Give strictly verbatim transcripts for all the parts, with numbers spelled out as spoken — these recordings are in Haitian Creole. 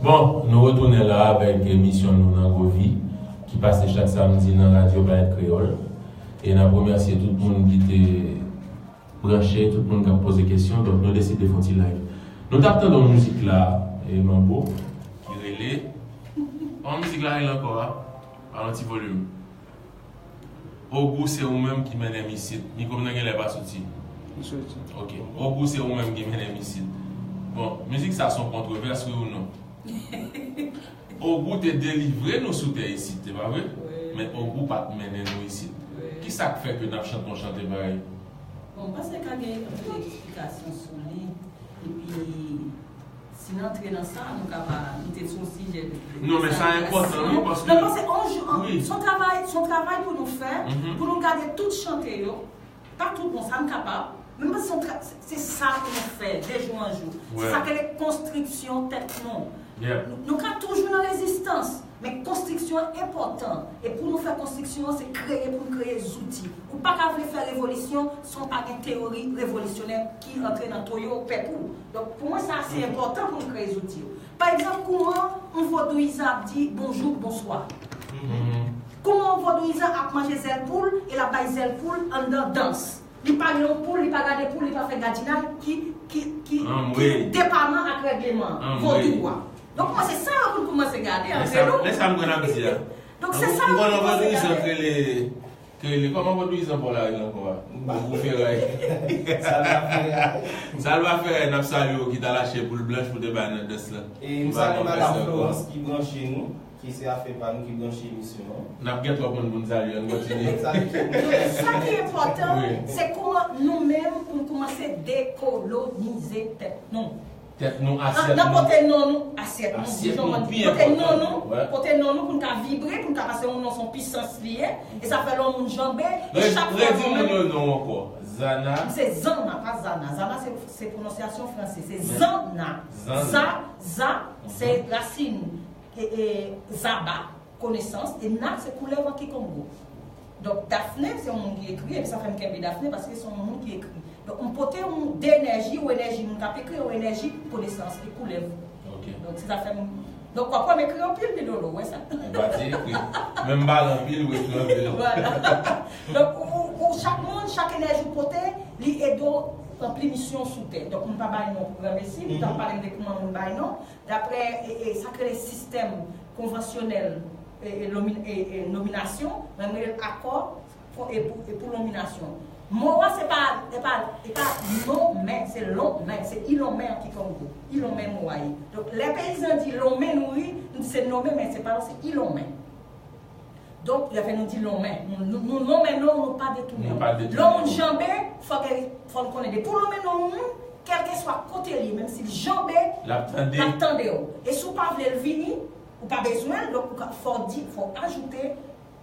Bon, nou retounen la avèk emisyon nou Nan Gwo Vi, ki pase chak samdi nan Radyo Planèt Kreyòl. E n ap remèsye tout moun ki te branche, tout moun k ap poze kesyon. Donk, nou deside fè yon ti live. Nou t ap tande yon mizik la, e Manbo, ki rele. Kòman mizik la rele ankò a? Ba yon ti volim. Ogou, se ou menm ki mennen m isit. Mikwo m nan genlè pa soti. Li soti. Ok. Ogou, se ou menm ki mennen m isit. Bon, mizik sa se yon kontwovès, wi ou non? Ogou te delivre nou sou tè isit, se pa vre? Wi. Men Ogou pa t mennen nou isit. Wi. Kisa k fè ke n ap chante yon chante parèy? Bon, m panse ka gen anpil eksplikasyon sou li. Epi, si n antre nan sa, nou ka pa, nou te sou yon sijè de. Non, men sa enpòtan, wi, paske. Non, paske on jou, on, wi, se yon travay, se yon travay pou nou fè, mhm, pou nou gade tout chante yo. Pa tout, bon, sa n kapab. Men m panse se yon tra-, se, se sa pou nou fè, de jou an jou. Se, wi, sa k rele konstriksyon tèt nou. Yeah. Nou, nou ka toujou nan rezistans, men konstriksyon an enpòtan. E pou nou fè konstriksyon an, se kreye pou n kreye zouti. Ou pa ka vle fè revolisyon san w pa gen teyori revolisyonè ki rantre nan toyo pèp ou. Donk, pou mwen, sa ase enpòtan pou n kreye zouti yo. Pa egzanp, kouman yon vodouyizan ap di bonjou, bonswa? Mhm. Kouman yon vodouyizan ap manje zèl poul e l ap bay zèl poul anndan dans? Li pa gen yon poul, li pa gade poul, li pa fè gadinay ki, ki, ki, ki depaman ak règleman an, vodou a. Donk, mwen, se sa yo pou n kòmanse gade antre nou. Lè sa m konn ap di a. Donk, se sa yo pou n kòmanse gade. Ou konn yon vodouyizan k rele, k rele, kòman vodouyizan pa w la rele ankò a? Ogou Feray. Salva Feray. Salva Feray, n ap salye w, ki t al achte poul blanch pou te bay nan dans lan. E m salye madanm Florence ki branche nou. Ki se afè pa nou ki branche emisyon an. N ap gen twòp moun pou n salye, ann kontinye. Sa ki enpòtan, wi, se kòman nou menm pou n kòmanse dekolonize tèt nou. Tèt nou, asyèt nou. Nan pote non nou, asyèt nou, boujon nou, pote non nou, pote non nou pou n ka vibre, pou n ka pase yon non, se yon pisans li ye. E sa fè lè yon moun janbe, e chak fwa redi moun yo non ankò. Zana. Se Zanna, pa Zana. Zana, se, se pwononsyasyon franse. Se Zanna. Zanna. Za, za, se rasin. E, e, zaba, konesans, e na se koulèv an kikongo. Donk, Dafne, se yon moun ki ekri, epi sa fè m kenbe Dafne, paske se yon moun ki ekri. Donk, m pote yon de enèji, yon enèji moun k ap ekri, yon enèji konesans, e koulèv. Ok. Donk, se sa fè m, donk, w ap wè m ekri anpil, Pi Dolo, w wè sa? Ou pati ekri. Men m pale anpil, ou ekri anpil. Vwala. Donk, ou, ou, chak moun, chak enèji ou pote, li ede w ranpli misyon w sou tè. Donk, moun pa bay non pou granmesi, m t ap pale m de kouman moun bay non. Daprè, e, e, sa k rele sistèm konvansyonèl, e, e, lomi-, e, e, nominasyon, mwen, m rele l akò pou, e, pou, e, pou nominasyon. Mo a, se pa, e pa, e pa nonmen, se lonmen, se ilonmen an kikongo. Ilonmen mo a ye. Donk, lè peyizan di lonmen nouri, nou di se nonmen, men se pa, se ilonmen. Donk, lè fè nou di lonmen. Nou, nou, nou lonmen non, nou pa detounen. Nou pa detounen. Lè yon moun janbe, fòk, fòk nou konnen depi w lonmen non yon moun, kèlkeswa kote l ye, menm si l janbe, l ap tande. L ap tande w. E si w pa vle l vini, ou pa bezwen l, donk ou ka, fò w di, fò w ajoute,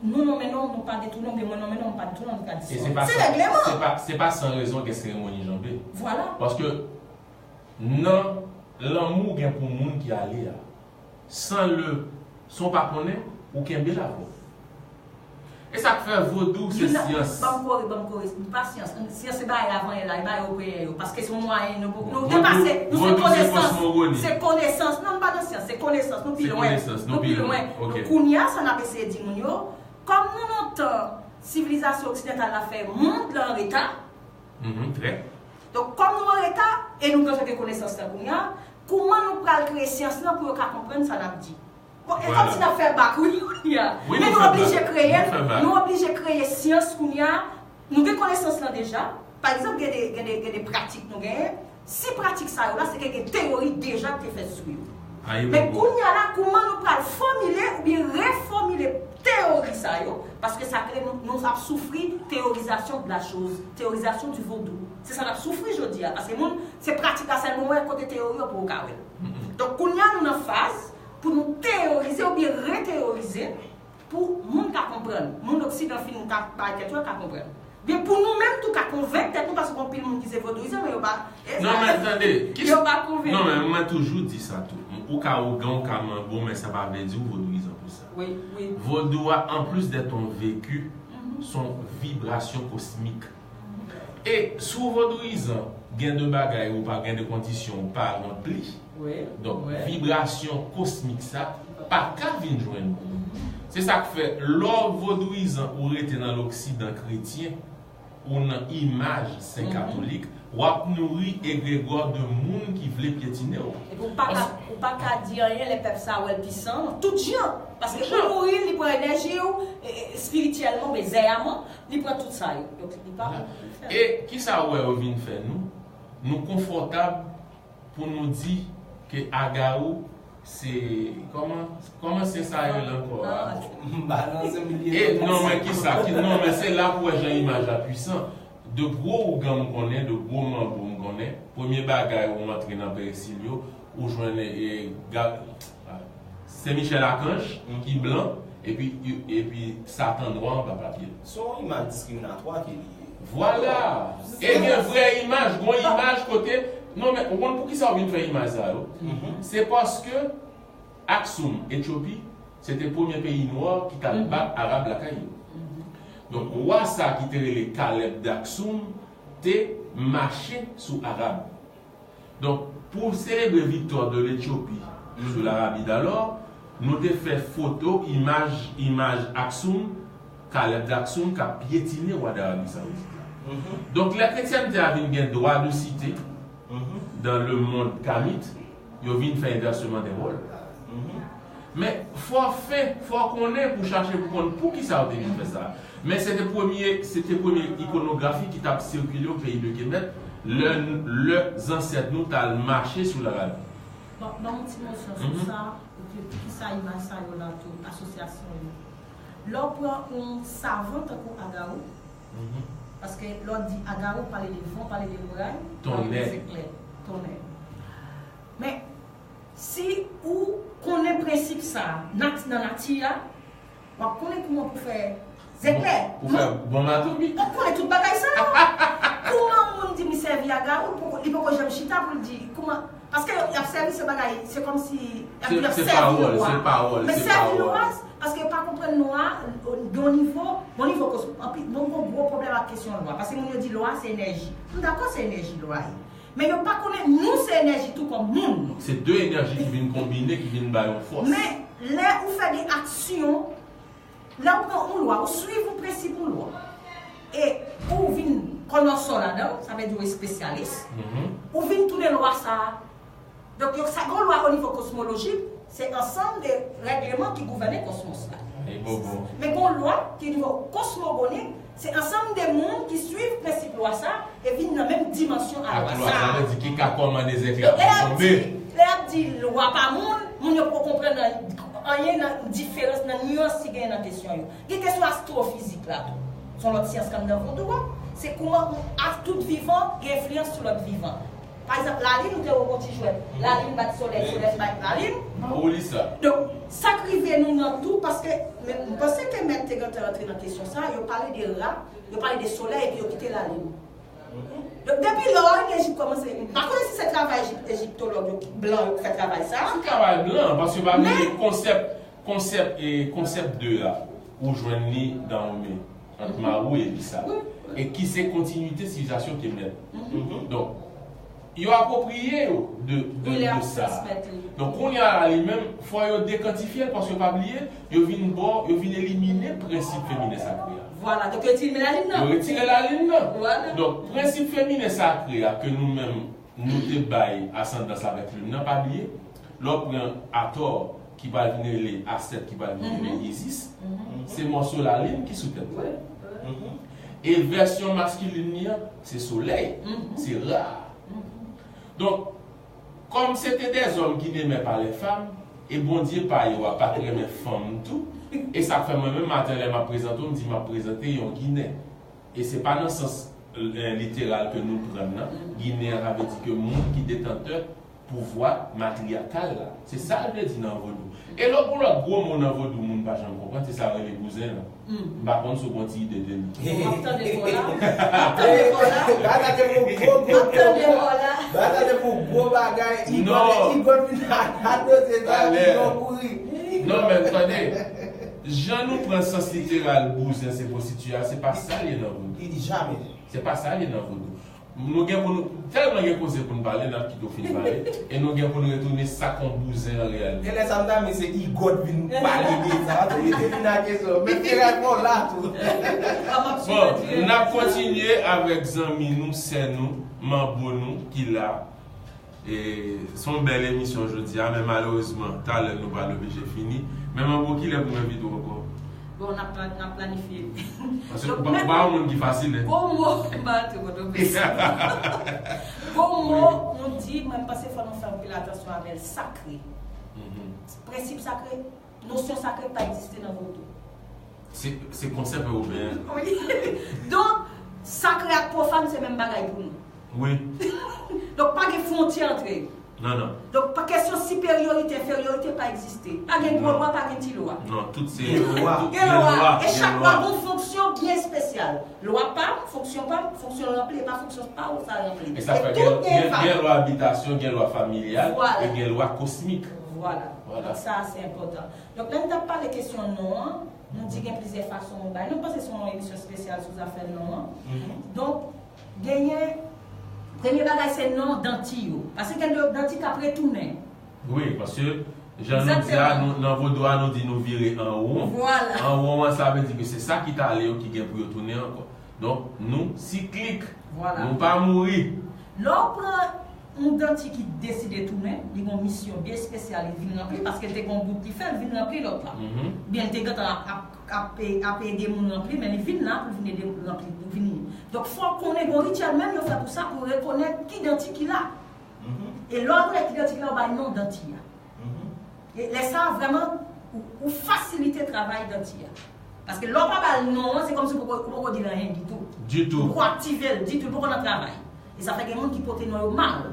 nou lonmen non, nou pa detounen, oubyen mwen lonmen non, m pa detounen, nou ka di se règleman. E se pa san, se pa, se pa san rezon ke seremoni janbe. Vwala. Paske nan lanmou w gen pou moun ki ale a, san le, san w pa konnen, ou kenbe l avè w. E sa k fè vodou se syans. Ban m kore, ban m kore. Pa syans. Syans se bagay avan yè la, e bagay ewopeyen yo. Paske se yon mwayen nou, nou depase, nou se konesans. Se konesans. Non, nou pa nan syans, se konesans. Nou pi lwen. Nou pi lwen. Donk, kounye a, sa n ap eseye di moun yo, kòm nou nan tan sivilizasyon oksidantal la fè mond lan an reta, donk, kòm nou an reta, e nou bezwen gen konesans lan kounye a, kouman nou pral kreye syans lan pou yo ka konprann sa n ap di? Bon, e kòmsi n ap fè bak, wi, kounye a. Men nou oblije kreye l, nou oblije kreye syans kounye a. Nou gen konesans lan deja. Pa egzanp, gen de, gen de, gen de pratik nou genyen. Si pratik sa yo la, se ke gen teyori deja ki te fèt sou yo. Men kounye a la, kouman nou pral fòmile oubyen refòmile teyori sa yo? Paske sa ke nou, nou ap soufri théorisation de la chose, théorisation du vodou. Se sa n ap soufri jodi a. Paske moun, se pratik la sèlman w wè, kote teyori yo pou w ka wè l. Donk, kounye a, nou nan faz pou nou teyorize oubyen reteyorize pou moun ka konprann. Moun oksidan fin ka bay tèt yo ka konprann. Byen, pou nou menm tou ka konvenk tèt nou, paske gen anpil moun ki se vodouyizan, men yo pa, non, men tande, yo pa konvenk. Non, men mwen toujou di sa tou. Ou ka ougan, ou ka manbo, men sa pa vle di ou vodouyizan pou sa. Wi, wi. Vodou a, en plus d'être un vécu, se yon vibrasyon kosmik. E si w vodouyizan, gen de bagay ou pa, gen de kondisyon ou pa ranpli, Donk, vibrasyon kosmik sa pa ka vin jwenn ou. Se sa k fè, lè w vodouyizan ou rete nan loksidan kretyen, ou nan imaj sen katolik, w ap nouri egregwa de moun ki vle pyetine w. Epi ou pa ka, ou pa ka di anyen lè pèp sa a wè l pisan, tout jan. Paske pou nouri l, li pran enèji w, e, e, espirityèlman, oubyen zèyaman, li pran tout sa yo. Donk, li pa bon pou l fè. E kisa w wè yo vin fè nou? Nou konfòtab pou nou di ke Agawou se, kòman, kòman se sa yo la ankò a? Balanse milye. E non, men kisa, ki, non, men se la pou wè jan imaj la pwisan. De gwo ougan m konnen, de gwo manbo m konnen. Premye bagay ou antre nan pèsil yo, ou jwenn, e, ga-, Sen Michèl Akanj ki blan, epi, epi Satan nwa anba papye l. Se yon imaj diskriminatwa ke li ye. Vwala! E gen vrè imaj, gon imaj kote, non, men ou konn poukisa yo vin fè imaj sa yo? Se paske Aksoum, Etyopi, se te premye peyi nwa ki t al bat Arab lakay yo. Donk, wa sa ki te rele Kalèb d'Aksoum te mache sou Arab. Donk, pou selebre viktwa de l'Etyopi sou Larabi dalò, nou te fè foto, imaj, imaj Aksoum, Kalèb d'Aksoum k ap pyetine wa Darabi Sawoudit la. Donk, lè kretyènte a vin gen dwa de site dans le monde kamit, yo vin fè envèseman de wòl. Men, fò w fè, fò w konnen pou chache pou konn poukisa yo te vin fè sa. Men se te premye, se te premye ikonografi ki t ap sikile o peyi de Kemet, lè, lè zansèt nou t al mache sou Larabi. Bon, ban m yon ti mosyon sou sa, epi poukisa imaj sa yo la tou, asosyasyon yo. Lè w pran yon savan tankou Agawou, paske lè w di Agawou, pale de van, pale de loray, pale de zeklè, tonnè. Men, si ou konnen prensip sa a, nat-, nan nati a, w ap konnen kouman pou fè zeklè. Pou fè bonm atomik. W ap konnen tout bagay sa yo. Kouman yon moun di m li sèvi Agawou, li poko, li poko janm chita pou l di, kouman, paske y ap sèvi se bagay, se kòmsi y ap di y ap sèvi lwa. Men sèvi lwa, paske yo pa konprann lwa, gen yon nivo, bon nivo kos-, anpil, bon, gon gwo pwoblèm ak kesyon lwa, paske moun yo di lwa se enèji. M dakò se enèji lwa ye. Men yo pa konnen nou se enèji tou kòm moun. Se de enèji ki vin konbine, ki vin ba yon fòs. Men lè ou fè de aksyon, lè ou pran yon lwa, ou swiv yon prensip yon lwa, e ou vin kònòsò ladan l, sa vle di ou espesyalis, ou vin tounen lwa sa a. Donk, yo, sa gen yon lwa o nivo kosmolojik, se ansanm de règleman ki gouvène kosmos la. Men gen yon lwa ki nivo kosmogonik, se ansanm de moun ki swiv prensip lwa sa e vin nan menm dimansyon a lwa sa. Sa vle di ki ka kòmande zeklè pou tonbe. Lè y ap di lwa pa moun, moun yo poko konprann anyen nan diferans, nan nyans ki genyen nan kesyon yo. Gen kesyon astwofizik la tou. Se yon lòt syans k anndan vodou a. Se kouman ou, tout vivan gen enfliyans sou lòt vivan. Pa egzanp, lalin, ou te wè yon ti jwèt. Lalin bat solèy, solèy bat lalin. Ou li sa. Donk, sa k rive nou nan tou, paske, men, m panse ke mèt te gentan rantre nan kesyon sa, yo pale de ra, yo pale de solèy, epi yo kite lalin. Donk, depi lò, an Ejip kòmanse, m pa konnen si se travay Ejip-, ejiptològ yo, blan yo ki fè travay sa. Se travay blan, paske pa bliye konsèp, konsèp, e, konsèp de a, ou jwenn li Dahomey, ant Mawu e Lisa. E ki se kontinite sivilizasyon Kemet. Donk, yo apwopriye yo de, de, de sa. Donk, kounye a la, li menm, fò yo dekantifye l, paske pa bliye, yo vin ba w, yo vin elimine prensip feminen sakre a. Vwala, donk yo retire lalin nan. Yo retire lalin nan. Vwala. Donk, prensip feminen sakre a ke nou menm, nou te bay asandans avèk lin nan, pa bliye, lè w pran Atò, ki pral vin rele Astèt, ki pral vin rele Izis, se mòso lalin ki sou tèt li. E vèsyon maskilin li an, se solèy, se Ra. Donk, kòm se te dèzòm ki nemè pa lè fanm, e Bondye pa yo a pa t renmen fanm tou, e sa k fè mwen menm maten lè m ap prezante w, m di m ap prezante yon Ginen. E se pa nan sans, e, literal ke nou pran l nan. Ginen an, sa vle di ke moun ki detantè pouvwa matriyakal la. Se sa l vle di nan vodou. E lòt, gon lòt gwo mo nan vodou moun pa janm konprann, se sa yo rele bouzen an. M pa konn si w gon ti ide de li. Bon, m ap tande kò la. M ap tande kò la. Bagay la te pou gwo, gwo, gwo, gwo. Bagay la te pou gwo bagay. Igòl, Igòl vin adoze sa, Igòl kouri. Non, men tande. Jan nou pran sans literal bouzen se pwostitye a, se pa sa l ye nan vodou. Li di jamè. Se pa sa l ye nan vodou. Nou gen pou nou, tèlman gen koze pou n pale, n ap kite w fin pale, e nou gen pou n retounen sa k yon bouzen an reyalite. Genlè sa m ta renmen se Igòt vin pale de sa. Paske li te vin ak kesyon. Met Ferè fò la tou. Bon, n ap kontinye avèk zanmi nou, sè nou, manbo nou ki la. E, se yon bèl emisyon jodi a, men malerezman, talè nou pral oblije fini. Men manbo, kilè pou m envite w ankò? Bon, n ap, n ap planifye. Paske ou pa ou pa yon moun ki fasil, en. Bon mo, m pa antre Pòtoprens. Bon mo, nou di, mwen, m panse fò nou fè anpil atansyon avè l, sakre. Prensip sakre, nosyon sakre pa egziste nan vodou. Se se konsèp ewopeyen. Wi. Donk, sakre ak pwofàn se menm bagay pou nou. Wi. Donk, pa gen fwontyè antre yo. Non, non. Donk, pa kesyon siperyorite, enferyorite pa egziste. Pa gen gwo lwa, pa gen ti lwa. Non, tout se Gen lwa. Gen lwa. E chak lwa gen yon fonksyon byen espesyal. Lwa pa m, fonksyon pa m, fonksyon ranpli, e pa fonksyon pa ou sa ranpli. E sa fè gen, gen, gen lwa abitasyon, gen lwa familyal, e gen lwa kosmik. Vwala. Donk sa se enpòtan. Donk lè n t ap pale kesyon non an, nou di gen plizyè fason nou bay. Nou panse se yon emisyon espesyal sou zafè non an. Donk, genyen, premye bagay se non danti yo. Paske gen de danti k ap retounen. Wi, paske jan nou di a, nou, nan vodou a, nou di nou vire an won. An won an, sa vle di ke se sa ki t ale yo ki gen pou yo tounen ankò. Donk, nou siklik. Nou pa mouri. Lè w pran yon danti ki deside tounen, li gen yon misyon byen espesyal, li vin ranpli, paske l te gen yon bout li fè, l vin ranpli lòt la. Oubyen l te gentan ap, ap, ap, ap ede moun ranpli, men li vin la pou l vin ede moun ranpli, pou l vin. Donk, fò w konnen, gen yon rityèl menm yo fè pou sa, pou rekonèt ki danti ki la. E lè w rekonèt ki danti ki la, w bay non danti a. E lè sa a, vrèman, ou, ou fasilite travay danti a. Paske lè w pa ba l non an, se kòmsi ou poko, ou poko di l anyen ditou. Ditou. Ou poko aktive l ditou, li poko nan travay. E sa fè gen moun ki pote non yo mal,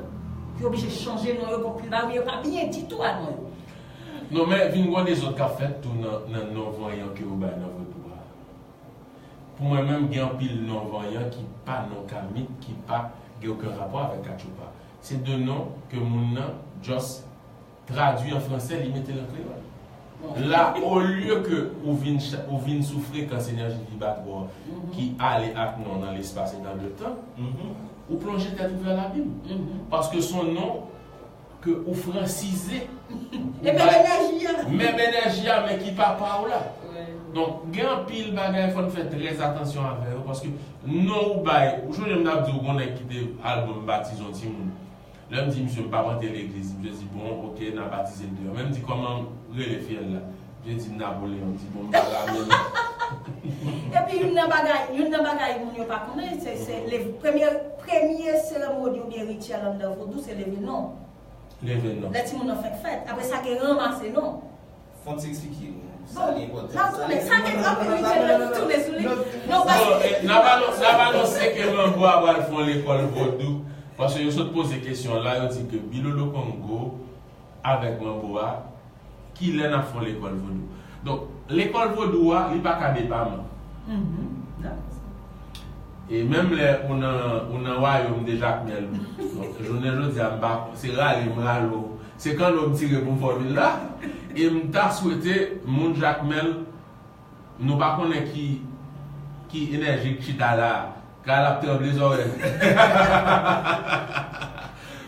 ki oblije chanje non yo, gon pil bagay, men yo pa byen ditou a non yo. Non, men vin gen dezòd k ap fèt tou nan, nan non vanyan ke yo bay nan vodou a. Pou mwen menm, gen anpil non vanyan ki pa non kamit, ki pa gen okenn rapò avèk katchoupa. Se de non ke moun nan just tradui an fransè, li mete l an kreyòl. La, olye ke ou vin, ou vin sou frekans enèji vibratoire ki ale ak non nan lespas e nan letan, ou plonje tèt ou vè labim. Paske se yon non ke ou fransize. E menm enèji a. Menm enèji a, men ki pa pa w la. Donk, gen anpil bagay fò n fè trè atansyon avè yo, paske non ou bay, ou sonje m t ap di w gon nèg ki te al ban m batize yon timoun. Lè m di misye m p ap antre legliz, misye di bon, oke, n a batize l deyò. Men m di kòman rele fiyèl la? Misye di m Napoleon, m di bon, m pa ramen. Epi youn nan bagay, youn nan bagay moun yo pa konnen, se, se le premye, premye seremoni oubyen rityèl anndan vodou, se leve non. Leve non. Lè timoun nan fèk fèt. Apre sa gen ranmase non. Fò n ti eksplike nou. Sa li enpòtan. Sa li enpòtan. Sa gen anpil rityèl yo ki tounen sou li. Non, paske. N ap anonse ke Manbo a pral fè yon lekòl vodou. Paske yo sot poze kesyon la, yo di ke Bilolo Kongo avèk Manbo a, kilè n ap fè yon lekòl vodou? Donk, lekòl vodou a, li pa ka depaman. E menm lè ou nan, ou nan wayòm de Jakmèl, donk, jounen jodi a, m pa, se rale m rale w. Se kanno m tire pou m fè w vin la. E m ta swete moun Jakmèl, nou pa konnen ki, ki enèji k chita la a. Kay la ap tranble zòrèy.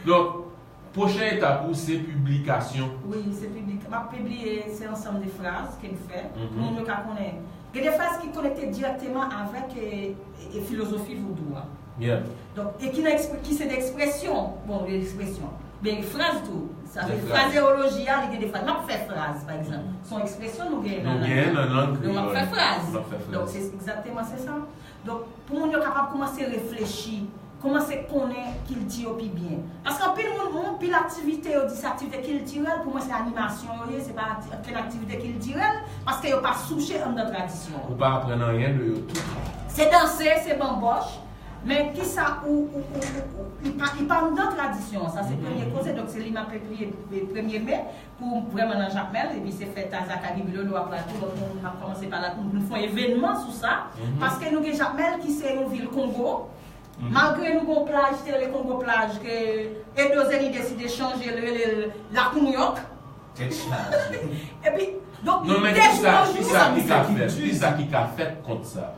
Donk, pwochen etap ou se piblikasyon. Wi, se piblik. M ap pibliye, se ansanm de fraz ke m fè. Pou moun yo ka konnen. Gen de fraz ki konekte dirèkteman avèk e, e, e filozofi vodou a. Donk, e ki nan ekspre-, ki se de ekspresyon. Bon, de ekspresyon. Ben, fraz tou. Sa se frazeoloji a, li gen de fraz. M ap fè fraz, pa egzanp. Se yon ekspresyon nou genyen nan lang. Nou genyen nan lang kreyòl. Donk, m ap fè fraz. M ap fè fraz. Donk, se egzakteman se sa. Donk, pou moun yo kapab kòmanse reflechi, kòmanse konnen kilti yo pi byen. Paske anpil moun, moun, anpil aktivite yo di se aktivite kiltirèl, pou mwen se animasyon yo ye, se pa akti-, okenn aktivite kiltirèl, paske yo pa souche anndan tradisyon an. Ou pa aprann anyen de yo tou. Se danse, se banbòch, men kisa ou, ou, ou, ou, ou, li pa, li pa anndan tradisyon an, sa se premye koze, donk se li m ap pibliye premye me, pou vrèman nan Jakmèl, epi se fèt a Zakabi Bilolo ap la tou, lòt moun ap kòmanse pa la, nou fè yon evènman sou sa, paske nou gen Jakmèl ki se yon vil Kongo, malgre nou gen yon plaj ki te rele Kongo Plaj, ke Edo Zenny deside chanje l, rele l Lakou Nouyòk. Epi, donk, non, men kisa, kisa ki ka fèt, kisa ki ka fèt kont sa?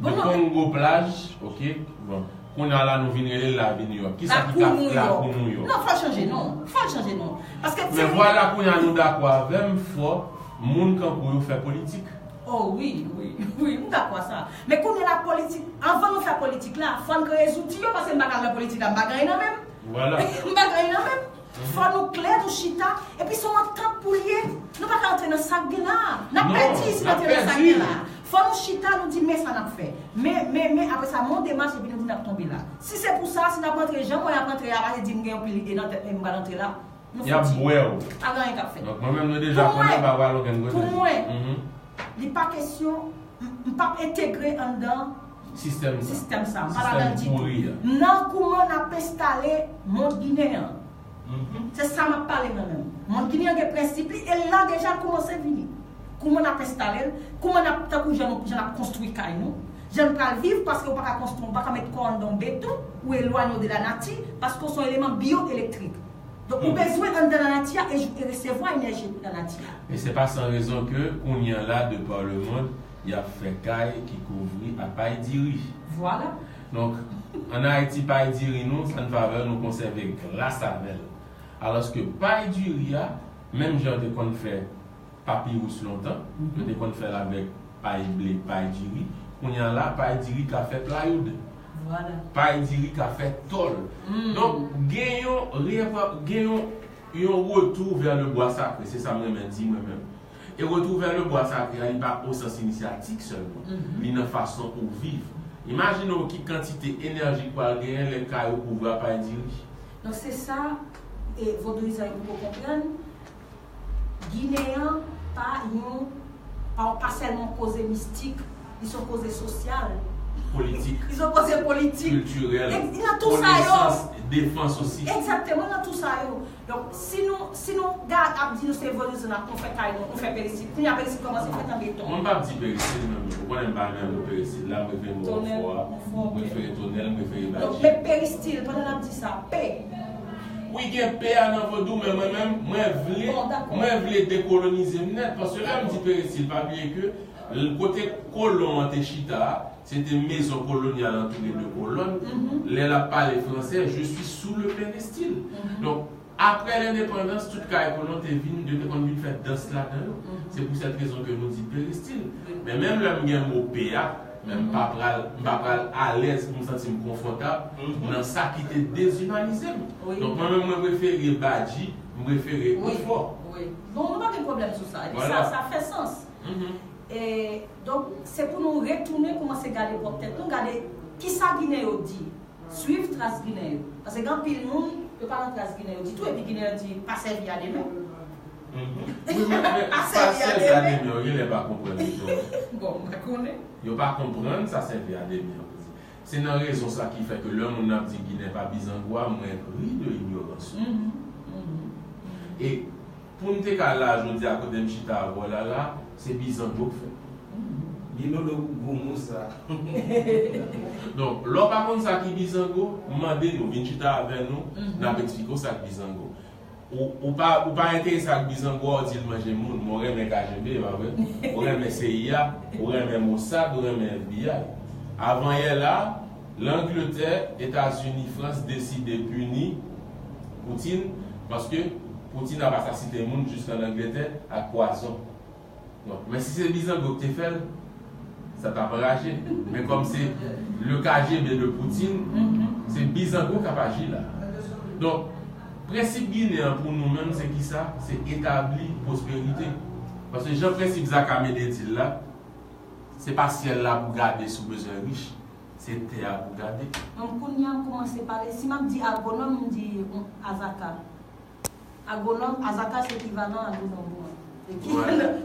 Bon, de Kongo Plaj, oke, bon. Kounye a la nou vin rele l Lavi Nouyòk. Kisa ki ka Lakou Nouyòk? Non, fò l chanje non. Fò l chanje non. Paske ti... Men vwala kounye a nou dakò avè m, fò moun kankou yo fè politik. Oh wi, wi, wi, m dakò a sa. Men kounye a la politik, anvan nou fè politik la, fò n kreye zouti yo, paske m pa ka nan politik la, m pa gen anyen nan men m. Vwala. M pa gen anyen nan men m. Fò nou klè, nou chita, epi se yon antant pou l ye. Nou pa ka antre nan sa k gen la. N ap pèdi si n antre nan sa k gen la. Fò nou chita, nou di men sa n ap fè. Men, men, men, apre sa, men yon demach, epi nou di n ap tonbe la. Si se pou sa, si n ap antre jan mwen ap antre a, pa vle di m gen yon pil ide nan tèt mwen, m pral antre la. Nou fouti. Y ap bwè w. Pa gen anyen k ap fèt. Donk, mwen menm, nou deja konnen, pa pral okenn kote. Pou mwen, li pa kesyon, m, m p ap entegre anndan sistèm sa. Sistèm sa. M pa ladan l ditou. M nan kouman n ap enstale mond ginen an. Se sa m ap pale mwen menm. Mond ginen an gen prensip li, e la deja l kòmanse vini. Kouman n ap enstale l, kouman n ap, tankou jan nou, jan n ap konstwi kay nou, jan n pral viv, paske ou pa ka konstwi, ou pa ka met kò w anndan yon beton, ou elwanye w de lanati, paske w se yon eleman byoelektrik. Donk, ou bezwen anndan lanati a e, e resevwa enèji lanati a. E se pa san rezon ke kounye a la, de par le monde, y ap fè kay ki kouvri a pay diri. Vwala. Donk, ann Ayiti, pay diri nou, sa n fè avè l, nou konsève glas avè l. Alòske pay diri a, menm jan yo te konn fè papirous lontan, yo te konn fè l avèk pay ble, pay diri. Kounye a la, pay diri ka fè playoud. Vwala. Pay diri ka fè tòl. Donk, gen yon, gen yon, yon retour vers le bois sacré, se sa m renmen di mwen menm. E retour vers le bois sacré a, li pa o sans inisyatik sèlman. Li nan fason ou viv. Imajine w ki kantite enèji k pral genyen lè kay ou kouvri a pay diri. Donk, se sa, e, vodouyizan yo poko konprann. Ginen an pa yon, pa, pa sèlman koze mistik, li se yon koze sosyal. Politik. Li se yon koze politik. Kiltirèl. Li nan tou sa yo. Konesans, defans osi. Egzakteman, li nan tou sa yo. Donk, si nou, si nou gad ap di nou se vodouyizan n ap, nou fè kay nou, nou fè peristil. Kounye a peristil kòmanse fèt an beton. Mwen m p ap di peristil, non, men ou konnen m pa renmen mo peristil la, m prefere mo fò a. M prefere tonèl, m prefere badji. Donk, men peristil, pandan n ap di sa, pe. Wi, gen pe a nan vodou, men mwen menm, mwen vle, mwen vle dekolonize m nèt, paske lè m di peristil, pa bliye ke l-, kote kolon an te chita a, se te mezon kolonyal antoure de kolòn. Lè l ap pale fransè, je suis sous le peristyle. Donk, apre lendepandans, tout kay kolon te vin, yo te konn vin fè dans ladan yo. Se pou sèt rezon ke nou di peristil. Men menm lè m gen mo pe a, men m pa pral, m pa pral alèz pou m santi m konfòtab nan sa ki te dezimanize m. Donk, mwen menm, mwen prefere badji, m prefere konfò. Wi, wi. Bon, nou pa gen pwoblèm sou sa. Epi sa, sa fè sans. E, donk, se pou nou retounen kòmanse gade pwòp tèt nou, gade kisa Ginen yo di. Swiv tras Ginen yo. Paske gen anpil moun, yo pa nan tras Ginen yo ditou, epi Ginen yo di, pa sèvi a de men. Wi, men, men, pa sèvi a de men, yo genlè pa konprann li tou. Bon, mwen konnen. Yo pa konprann sa sèvi a de men an vle di. Se nan rezon sa ki fè ke lè moun nan ap di Ginen pa bizango a, mwen ri de ignorans ou. E pou m te ka la jodi a kote m chita avè w la la, se bizango k fèt. Bilolo gwo mo sa. Donk, lè w pa konn sa ki bizango, mande nou, vin chita avè nou, n ap eksplike w sa k bizango. Ou, ou pa, ou pa enterese ak bizango a, ou di l manje moun. Men w renmen K G B, pa vre? Ou renmen C I A, ou renmen Mossad, ou renmen F B I. Avanyè la, Langletè, Etazini, Frans deside pini Poutine, paske Poutine ap asasinen moun jis an Angletè ak pwazon. Bon, men si se bizango ki te fè l, sa t ap anraje. Men kòm se le K G B de Poutine, se bizango k ap aji la. Donk, prensip Ginen an pou nou menm, se kisa? Se etabli pwosperite. Paske jan prensip Zaka Mede di l la, se pa syèl la pou gade si w bezwen rich, se tè a pou gade. Donk, kounye a m kòmanse pale, si m ap di agwonòm, m di, mm, Azaka. Agwonòm, Azaka se ekivalan agwonòm pou mwen.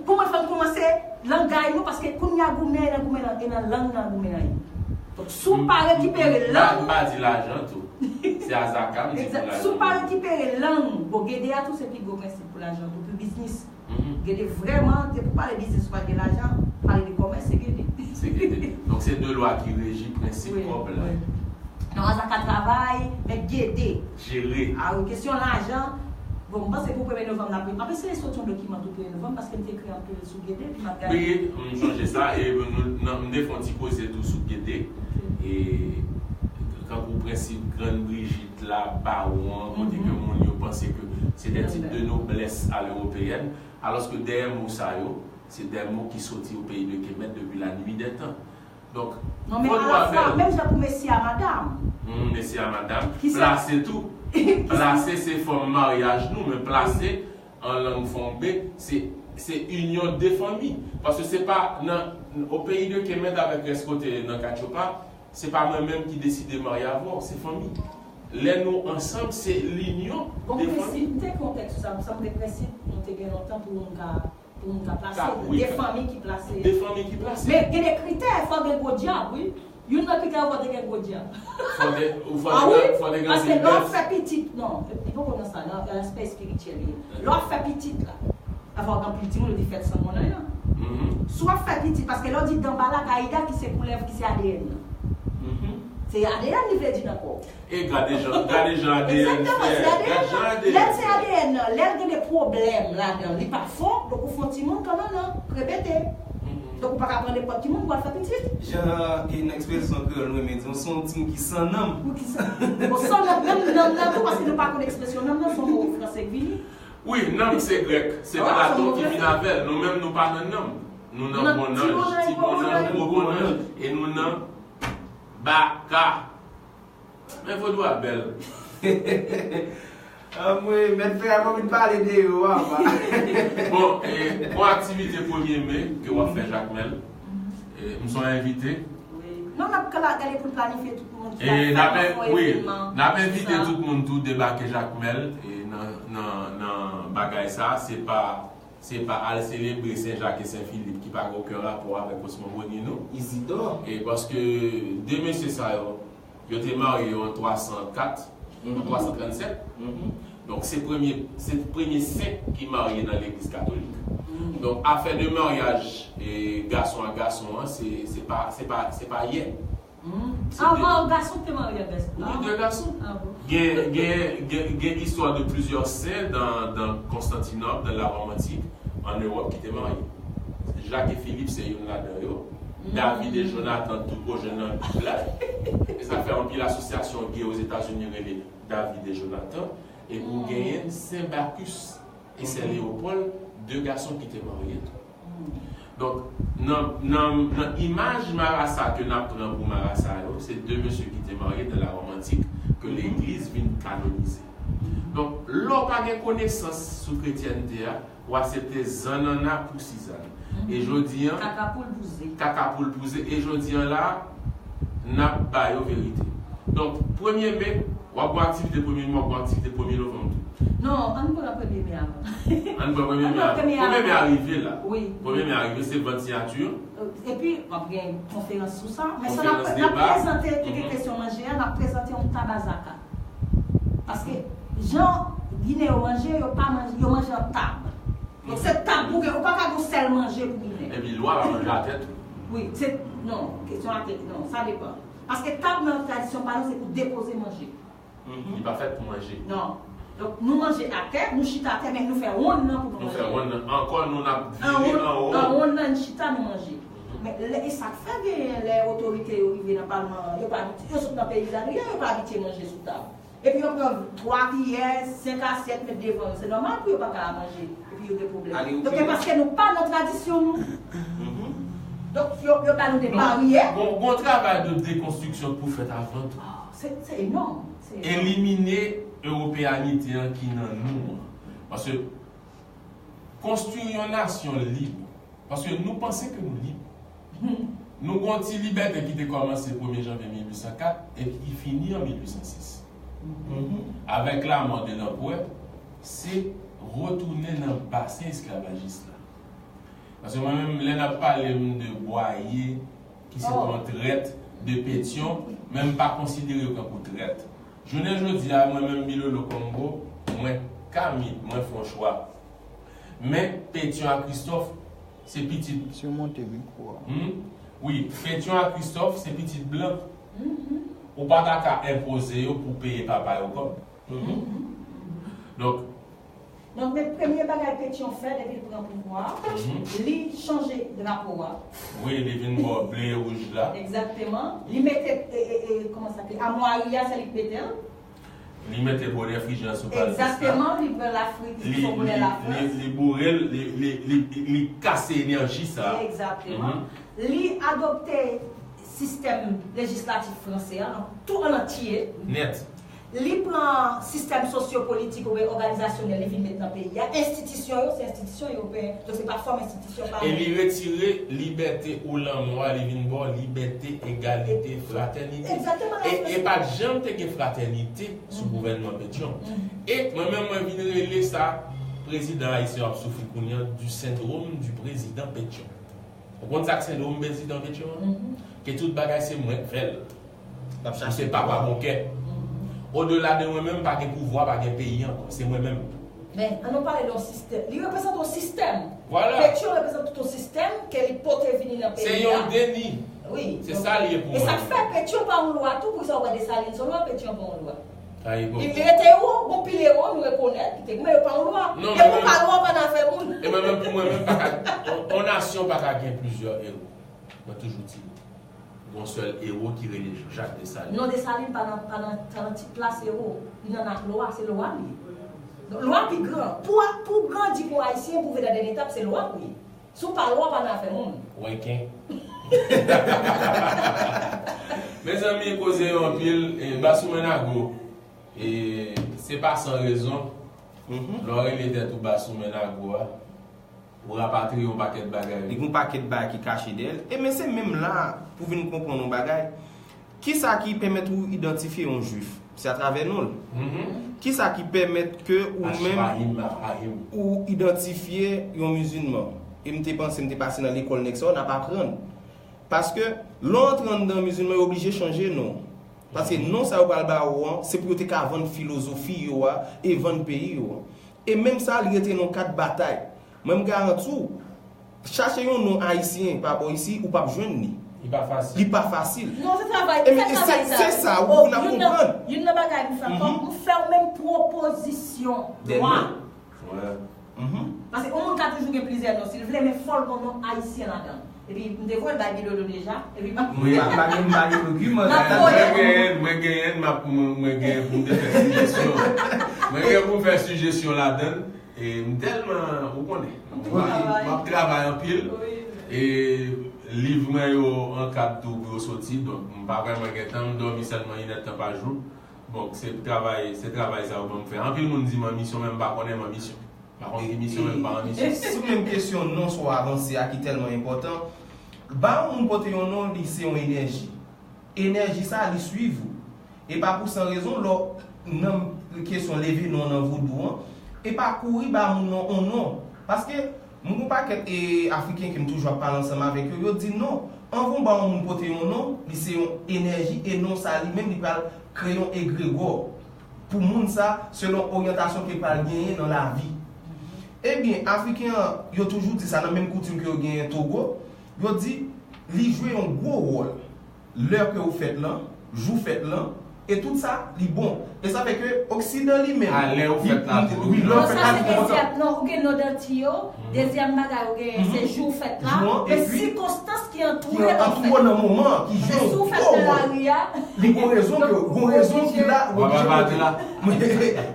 Pou mwen, fò n kòmanse langay nou, paske kounye a goumen, nan goumen nan, e nan lang nan goumen nan ye. Donk, si w pa rekipere lang, m pa di lajan tou. Se Azaka m di pou lajan. Si w pa rekipere lang, bon, Gede a tou se pi gwo prensip pou lajan tou, pou biznis. Gede vrèman, depi w pale biznis, ou pa gen lajan, pale de kòmès, se Gede. Se Gede. Donk, se de lwa ki reji prensip kòb la. Non, Azaka travay, men Gede jere. A wi, kesyon lajan, bon, m panse pou premye novanm la, m ap eseye soti yon dokiman tou premye novanm, paske m te ekri anpil sou Gede, epi m ap gade. Wi, m sonje sa, e nou, nan, m te fè yon ti koze tou sou Gede. E, kan la, baron an, kote ke moun yo panse ke se de tit de noblès a l'européenne, alòske dèyè mo sa yo, se de mo ki soti o peyi de Kemet depi la nuit des temps. Donk, Non, men vodou a la fwa, avèl. Menm jan pou mesye a madanm. Hmm, mesye a madanm. Ki se- Plase tou. Ki se- Plase se fòm maryaj nou, men plase an lang fongbe, se, se inyon de fanmi. Paske se pa nan, o peyi de Kemet avèk rès kote nan Katyopa, se pa mwen menm ki deside marye avè w, se fanmi. Lè nou ansanm, se linyon Bon, de fanmi. Prensip, m te gen yon tèks sou sa, m sanble prensip, nou te gen lontan pou moun ka, pou moun ka plase. Ka, wi, De ka. Fanmi ki plase. De fanmi ki plase. Men gen de kritè, fò gen gwo dyab, wi. Youn nan kritè yo, fò te gen gwo dyab. Fò te, ou fò Ah te wi, gen, fò te gen paske lè w ap fè pitit, non, li poko nan sa, nan, nan aspè espirityèl li ye. Lè w ap fè pitit la, avè w gen anpil timoun, yo di fèt san mòn anyan. Mhm. Si w ap fè pitit, paske lè w di danbalak, Aida ki se koulèv, ki se A D N nan. Mhm. Se A D N li vle di nan kò w. E gade jan, gade jan A D N Egzakteman, fè, se A D N gade jan nan. A D N Lè l se fè. A D N nan, lè l gen de pwoblèm ladan l, li pa fò, donk ou fè yon timoun kanmenm nan, repete. Mhm. Donk ou pa ka pran nenpòt timoun pou al fè pitit. Jan, e, nan ekspresyon kreyòl nou renmen di, se yon timoun ki san nanm. Ou ki san, bon, san nanm, menm nanm nan tou, paske nou pa konn ekspresyon nanm nan, se yon mo franse k vini. Wi, nanm se grèk, se Ah, Platon ki vin avè l. Nou menm nou pa nan nanm. Nou nan Nan bon ti nanj, bon nanj, ti bon bon nanj, nanj. Gwo bon nanj, e nou nan baka. Men vodou a bèl. Anmwey, mèt fè a, mwen vin pale de yo, papa. Bon, e, bon aktivite premye me ke w ap fè Jakmèl. E, m se yon envite. Wi. Non, n ap kala-, gade pou n planifye tout moun ki E ap fè n ap, yon wi, evenman n ap sou envite sa. Tout moun tou debake Jakmèl, e, nan, nan, nan bagay sa, se pa Se pa al selebre Sen Jak e Sen Filip ki pa gen okenn rapò avèk kosmogoni nou. Izidò. E paske de mesye sa yo, yo te marye yo an twa san kat, an Mhm. twa san trannsèt. Mhm. Donk se premye, se premye sen ki marye nan legliz katolik. Mhm. Donk afè de maryaj e gason a gason an, se, se pa, se pa, se pa yè. Hmm. Se Ah, de bon, gason te marye avè Wi, de gason. Ah, bon. Gen, gen, gen, gen istwa de plizyè sen dan, dan Konstantinòp, dan la Ròm antik, an Ewòp ki te marye. Jak e Filip se youn ladan yo. Hmm. David e Jonathan tou ko jwenn nan Bib la. E sa fè anpil asosyasyon gay Ozetazini rele David e Jonathan. E pou Hmm. genyen Sen Bakis. E sè Leyopòl, de gason ki te marye tou. Donk, nan, nan, nan imaj marasa ke n ap pran pou marasa yo, se de mesye ki te marye nan la Ròm antik ke legliz vin kanonize. Donk, lè w pa gen konesans sou kretyènte a, w aksepte zannanna pou sizann. E jodi an, Kaka poul bouze. Kaka poul bouze. E jodi an la, n ap ba yo verite. Donk, premye me, w ap gen aktivite premye me, w ap gen aktivite premye novanm tou. Non, ann pran premye me avan. Ann pran premye me avan. Premye me a rive la. Wi. Premye me a rive, se vant siyati. Epi, w ap gen konferans sou sa. Men sa n ap, Konferans, n ap deba. Prezante, te gen kesyon manje a, n ap prezante yon tab a zakat. Paske, jan Ginen yo manje, yo pa manje, yo manje an tab. Donk, se tab pou gen, ou pa ka gen yon sèl manje pou Ginen. Epi, lwa pa manje atè tou. Wi, se, non, kesyon atè, non, sa depann. Paske tab nan tradisyon pa nou, se pou depoze manje. Li pa fèt pou manje. Non. Donk, nou manje atè, nou chita atè, men nou fè wonn nan pou nou manje. Nou fè wonn nan. Ankò, nou n ap vire anwo. An wonn nan, n chita, nou manje. Men, lè, e sa k fè genyen, lè otorite yo rive nan palman an, yo pa abitye, yo sot nan peyizanri a, yo pa abitye manje sou tab. Epi yo pran twa kiyè, senk asyèt, met devan yo. Se nòmal pou yo pa ka manje. Epi yo gen pwoblèm. Donk, se paske nou pa nan tradisyon nou. Donk, yo, yo ba nou de baryè. Gon, gon travay de dekonstriksyon pou fèt avan tou. Ah, se, se enòm. Se enòm. Elimine ewopeyanite an ki nan nou an. Paske konstwi yon nasyon lib, paske nou panse ke nou lib. Nou gen yon ti libète ki te kòmanse premye janvye mil uit san kat epi ki fini an mil uit san sis. Avèk lamò de lanperè, se retounen nan basen esklavajis la. Paske mwen menm, lè n ap pale m de Bwaye, ki se yon trèt, de Petyon, men m pa konsidere yo tankou trèt. Jounen jodi a, mwen menm Bilolo Kongo, mwen Kamit, mwen fè yon chwa. Men Petyon a Kristòf, se pitit. Misye monte mikwo a. Hmm? Wi, Petyon a Kristòf, se pitit blan. Ou pa ta ka enpoze yo pou peye papa yo kòb. Donk, Donk, men premye bagay Petyon fè depi l pran pouvwa a, li chanje drapo a. Wi, li vin bò ble e wouj la. Egzakteman. Li mete, e, e, e, kòman sa rele? Amwari a, se li k mete l. Li mete bonè Frijyan sou Palmis la. Egzakteman, li pran Lafrik, li fè bonè Lafrans. Li boure l, li, li, li, li kase enèji sa a. Egzakteman. Li adopte sistèm lejislatif franse a, an tou an antye. Nèt. Li pran sistèm sosyopolitik oubyen òganizasyonèl, li vin met nan peyi a. Enstitisyon yo, se enstitisyon ewopeyen. Donk, se pa fòm enstitisyon parèy. E li retire libète ou lanmò a, li vin ba w libète, egalite, fratènite. Egzakteman. E, e pa t janm te gen fratènite sou gouvènman Petyon. E mwen menm, mwen vin rele sa, prezidan ayisyen yo ap soufri kounye a, du syndrome du président Pétion. Ou konn sa k sendwòm prezidan Petyon an? Ke tout bagay se mwen k fè l. Ou se papa bon kè. Odela de mwen menm, pa gen pouvwa, pa gen peyi ankò. Se mwen menm. Men, an nou pale de yon sistèm. Li reprezante yon sistèm. Vwala. Petyon reprezante tout yon sistèm ke li pote vini nan peyi a. Se yon deni. Wi. Se sa li ye pou mwen. E sa k fè Petyon pa yon lwa tou, poukisa w wè Desalin se yon lwa, Petyon pa yon lwa? Li rete ewo, gon pil ewo, nou rekonèt, li te goumen, yo pa yon lwa. E pou pa lwa, pa nan afè moun. E mwen menm, pou mwen menm, pa ka, on, on nasyon pa ka gen plizyè ewo. Mwen toujou di, gon sèl ewo ki rele Jean-Jacques Dessalines. Non, Desalin pa nan, pa nan, pa nan tit la, se ewo. Li nan, nan lwa, se lwa li ye. Donk, lwa pi gran. Pou, pou grandi kon Ayisyen, pou vin nan dènye etap, se lwa pou ye. Si w pa lwa, w pa nan afè moun. Wenken. Mezanmi, koze yo anpil. E, Basou Mènago. E, se pa san rezon. Lè w rele tèt ou Basou Mènago a, ou rapatriye yon pakèt bagay. Li gen yon pakèt bagay ki kache dèyè l. E men se menm la pou vin konprann yon bagay. Kisa ki pèmèt ou idantifye yon jwif? Se atravè non l. Kisa ki pèmèt ke ou menm ou idantifye yon mizilman? E m te panse m te pase nan lekòl nèg sa yo, n ap aprann. Paske lè w antre anndan mizilman, yo oblije chanje non. Paske non sa yo pral ba ou an, se pou yo te ka vann filozofi yo a e vann peyi yo an. E menm sa, li rete nan kad batay. Mwen, m garanti w, chache yon non ayisyen pa bò isi, ou p ap jwenn li. Li pa fasil. Li pa fasil. Non, se travay, e men, se travay sa. Se sa, ou vin ap konprann. Youn nan bagay m fè, m fè yon menm pwopozisyon dwa. Paske yon moun ka toujou gen plizyè non, si l vle, men fò l gen yon non ayisyen ladan l. Epi, m te voye l bay Guido deja, epi m ap... Mwen pa gen, m pa gen dokiman. Mwen genyen, mwen genyen, m ap, mwen, mwen genyen pou m te fè sijesyon. Mwen genyen pou m fè sijesyon ladan l. E m tèlman, ou konnen, m ap, m ap travay anpil. E liv mwen yo an kad tou pou yo soti, donk m pa vrèman gen tan, m dòmi sèlman inèdtan pa jou. Bon, se travay, se travay sa yo ban m fè. Anpil moun di m an misyon, men m pa konnen m an misyon. M pa konn ki misyon, men m pa an misyon. Sou menm kesyon non sa w avanse a ki tèlman enpòtan, ba yon moun pote yon non, li se yon enèji. Enèji sa, li swiv ou. E pa pou san rezon, lè w nan kesyon leve non nan vodou an, e pa kouri ba moun nan on non. Paske, m gon pakèt e Afriken ke m toujou ap pale ansanm avèk yo, yo di non, anvan w ba yon moun pote yon non, li se yon enèji, e non sa li menm, li pral kreye yon egregò pou moun sa, selon oryantasyon ke l pral genyen nan lavi. Ebyen, Afriken an, yo toujou di sa nan menm koutim ke yo genyen Togo, yo di, li jwe yon gwo wòl. Lè ke ou fèt lan, jou fèt lan, e tout sa, li bon. E sa fè ke Oksidan li menm, a lè ou fèt la tou, wi, lè ou fèt la, li bon. Non, sa se dezyèm, non, ou gen non danti yo, dezyèm bagay ou gen, se jou fèt la, men sikonstans ki antoure non fèt. Ki antoure nan moman an, ki jwe yon gwo wòl. Li gon rezon ke, gon rezon ki la, ou oblije pote l.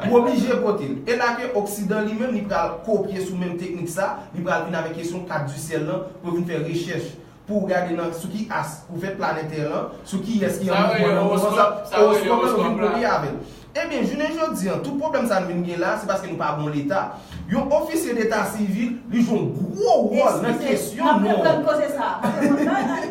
Ou oblije pote l. E la ke Oksidan li menm, li pral kopye sou menm teknik sa, li pral vin avèk kesyon kat di syèl lan, pou vin fè rechèch. Pou w gade nan sou ki as ou fèt planètè lan, sou kiyès ki an mouvman nan moman sa, owoskòp lan, nou vin kopye avè l. Ebyen, jounen jodi an, tout pwoblèm sa nou vin gen la, se paske nou pa bon Leta. Yon ofisye deta sivil, li jwe yon gwo wòl nan kesyon non. N ap reprann koze sa. Mwen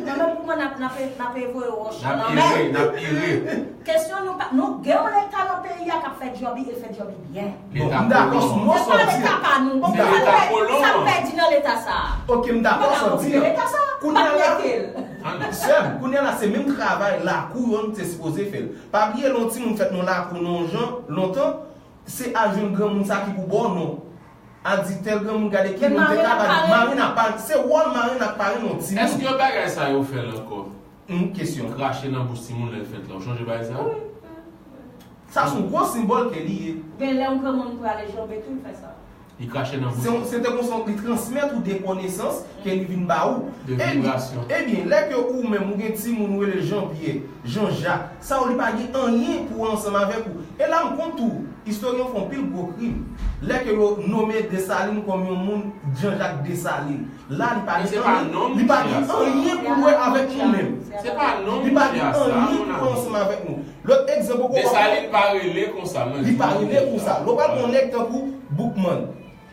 menm pou mwen, n ap, n ap, n ap voye wòch lan nan men. N ap ire, n ap ire. Kesyon nou pa, nou gen yon Leta nan peyi a k ap fè djòb li, e l fè djòb li byen. Bon, m dakò sou non sa w di a. Se pa Leta pa nou. Bon, sa k pèdi nan Leta sa a? Ok, m dakò sa w di a. Kounye a la, sè m, kounye a la, se menm travay lakou yo, nou te sipoze fè l. Pa bliye, lè yon timoun fèt nan lakou nan yon jan, lontan, se al jwenn granmoun sa ki pou ba w non. Al di tèl granmoun, gade ki non te ka ba li. Marenn ak parenn. Se wòl marenn ak parenn yon timoun. Èske bagay sa yo fè l ankò? Yon kesyon. Krache nan bouch timoun lè l fèt la. Ou chonje bagay sa? Wi. Sa se yon gwo senbòl ke li ye. Gen lè yon granmoun prale janbe tou, l fè sa. Li krache nan bouch. Se te konsa li transmèt ou de konesans ke li vin ba ou. De vibrasyon. Ebyen, lè ke ou menm ou gen timoun ou rele Jean Pierre, Jean Jacques, sa yo li pa gen anyen pou wè ansanm avèk ou. E la m konn tou, istoryen yo fè yon pil gwo krim. Lè ke yo nome Desalin kòm yon moun, Jean Jacques Desalin. La li pa gen anyen, li pa gen anyen pou wè avèk nou menm. Li pa gen anyen pou wè ansanm avèk nou. Lòt egzanp ou pral pran. Desalin pa rele konsa, mwen di. Li pa rele konsa. Lè w pral pran yon nèg tankou Boukman.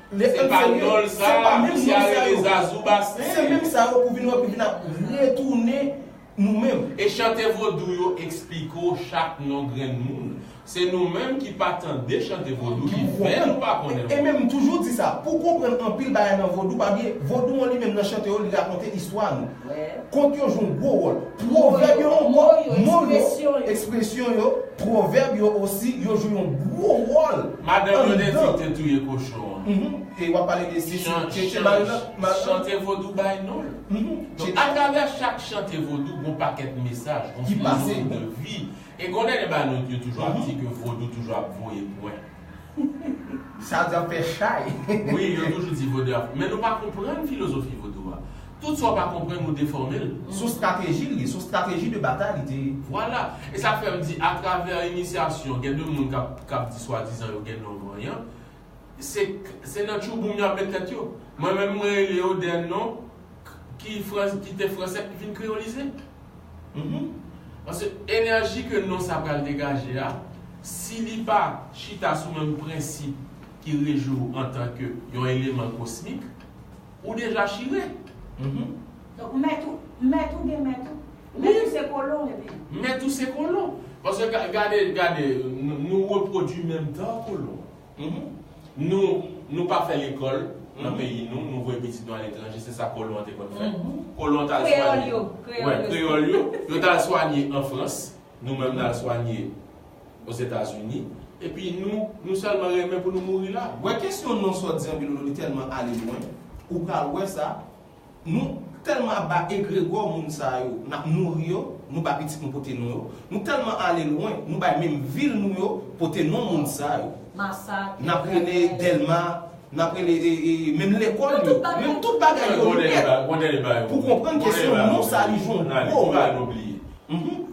Se pa non l sa, misye a rele Zazou Basen. Se menm sa yo pou vin wè, pou vin ap retounen nou menm. E chante vodou yo eksplike w chak non grenn moun. Se nou menm ki pa tande chante vodou ki fè nou pa konnen. E menm m toujou di sa, pou konprann anpil bagay nan vodou, pa bliye, vodou an li menm nan chante yo, li rakonte istwa nou. Kont yo jwe yon gwo wòl. Pwovèb yo ankò, mo yo, ekspresyon yo, pwovèb yo osi, yo jwe yon gwo wòl. Madanm yo te di te touye kochon an. Mhm. E w ap pale de se, se, se, se Marina, Marina. Chante vodou bay non l. Mhm. Donk, atravè chak chante vodou, gon pakèt mesaj, gon filozofi de vi. E gon dènye bagay nou, yo toujou ap di ke vodou toujou ap voye pwen. Sa di ap fè chay. Wi, yo toujou di vodou ap. Men nou pa konprann filozofi vodou a. Tout sa w pa konprann, ou defòme l. Se yon strateji li, se yon strateji de batay li te ye. Vwala. E sa fè m di, atravè inisyasyon, gen de moun k ap, k ap di swadizan yo gen non vanyan. Se, se nan tchouboum y ap met tèt yo. Mwen menm, mwen rele yo de non ki frans-, ki te fransè ki vin kreyolize. Mhm. Paske enèji ke non sa pral degaje a, si li pa chita sou menm prensip ki reji w antanke yon eleman kosmik, ou deja chire. Mhm. Donk, mèt ou, mèt ou gen mèt ou. Wi. Mèt ou se kolon, epi. Mèt ou se kolon. Paske ga-, gade, gade, nou, nou repwodui menm dan kolon. Mhm. Nou, nou pa fè lekòl nan peyi nou, nou voye pitit nou aletranje, se sa kolon an te konn fè. Mhm. Kolon an t al swanye. Kreyòl yo, kreyòl yo. Wè, kreyòl yo, yo t al swanye an Frans, nou menm n al swanye Ozetazini, epi nou, nou sèlman renmen pou nou mouri la. Wè kesyon non sa w di an Bilolo, li tèlman ale lwen, ou pral wè sa, Nou tèlman ap ba egregò moun sa yo, n ap nouri yo, nou ba pitit nou pote non yo. Nou tèlman ale lwen, nou bay menm vil nou yo pote non moun sa yo. Masak, n ap rele Dèlma, n ap rele, e, e, menm lekòl yo, menm tout bagay yo, li nèt. Pou konprann kesyon non sa, li jwe yon gwo wòl. Mhm.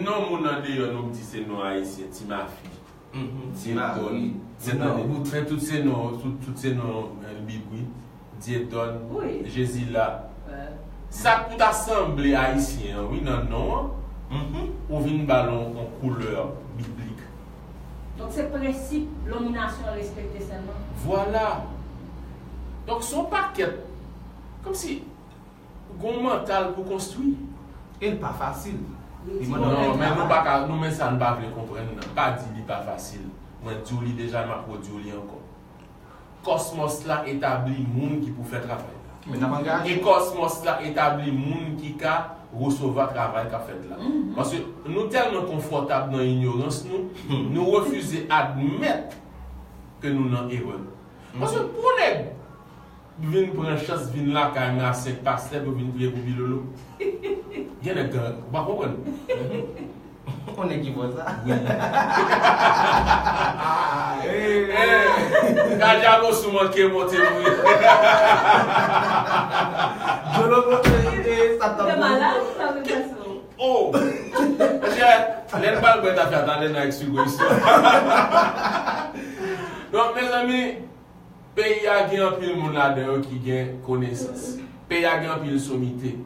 Non moun andeyò nou di se non ayisyen, Ti Mafi. Mhm. Dieudonne. Ti Mafi. Tande, men tout se non, tout, tout se non, eh, Bib, wi. Dieudonne, Jezila. Sa k pou ta sanble ayisyen an, wi, nan non an, ou vin ba l yon, yon koulè biblik. Donk, se prensip nominasyon an respekte sèlman? Vwala. Donk, se yon pakèt, kòmsi, Gon mantal pou konstwi. E l pa fasil. Li mande anpil travay. Non, men nou pa ka, nou men sa n pa vle konprann nan. Pa di li pa fasil. Mwen di w li deja, m ap redi w li ankò. Kòsmòs la etabli moun ki pou fè travay la. Men n ap angaje. E kòsmòs la etabli moun ki ka resevwa travay k ap fèt la. Mhm. Paske nou tèlman konfòtab nan inyorans nou, nou refize admèt ke nou nan erè. Paske pou nèg vin pran chans, vin lakay mwen a senk pastè pou vin priye pou Bilolo. Gen nèg, ou pa konprann. On nèg ki fò sa. Wi. Eh, Kadyabo sou manke monte pou li. Jolo monte, eh, sa t ap. Fè malad, sa vle fè sou. Oh! Monchè, lè n pral bwè tafya, talè n a eksplike istwa. Donk, mezanmi, peyi a gen anpil moun ladan yo ki gen konesans. Peyi a gen anpil somite.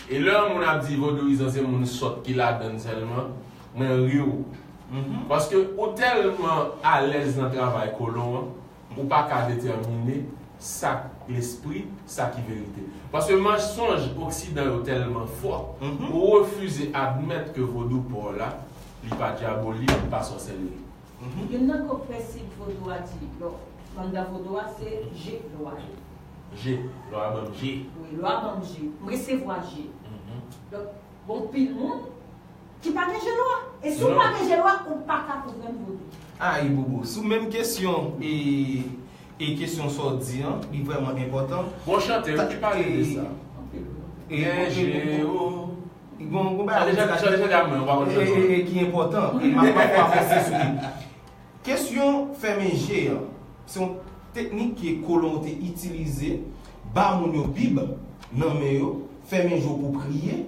E lè yon moun ap di vodouyizan se moun sòt ki ladan l sèlman, mwen ri w. Mhm. Paske ou tèlman alèz nan travay kolon an, ou pa ka detèmine sa k lespri, sa ki verite. Paske mansonj oksidan yo tèlman fò, mhm, ou refize admèt ke vodou pa w la, li pa dyabolik, li pa sòsèlri. Mhm. Youn nan gwo prensip vodou a di, lò, anndan vodou a, se je lwa yo. Je, lwa ban m je. Wi, lwa ban m je. M resevwa je. Mhm. Donk, gon pil moun ki pa gen je lwa. E si w pa gen je lwa, ou pa ka konprann vodou. Ayibobo, sou menm kesyon, e, e kesyon sa w di an, li vrèman enpòtan. Bon chantè, wi, ki pale de sa. Gen je, o. Gon, gon bagay ki enpòtan, e m ap pafwa avanse sou li. Kesyon fèmen je an, se yon, Teknik ke kolon yo te itilize, ba moun yo Bib nan men yo, fèmen je w pou priye,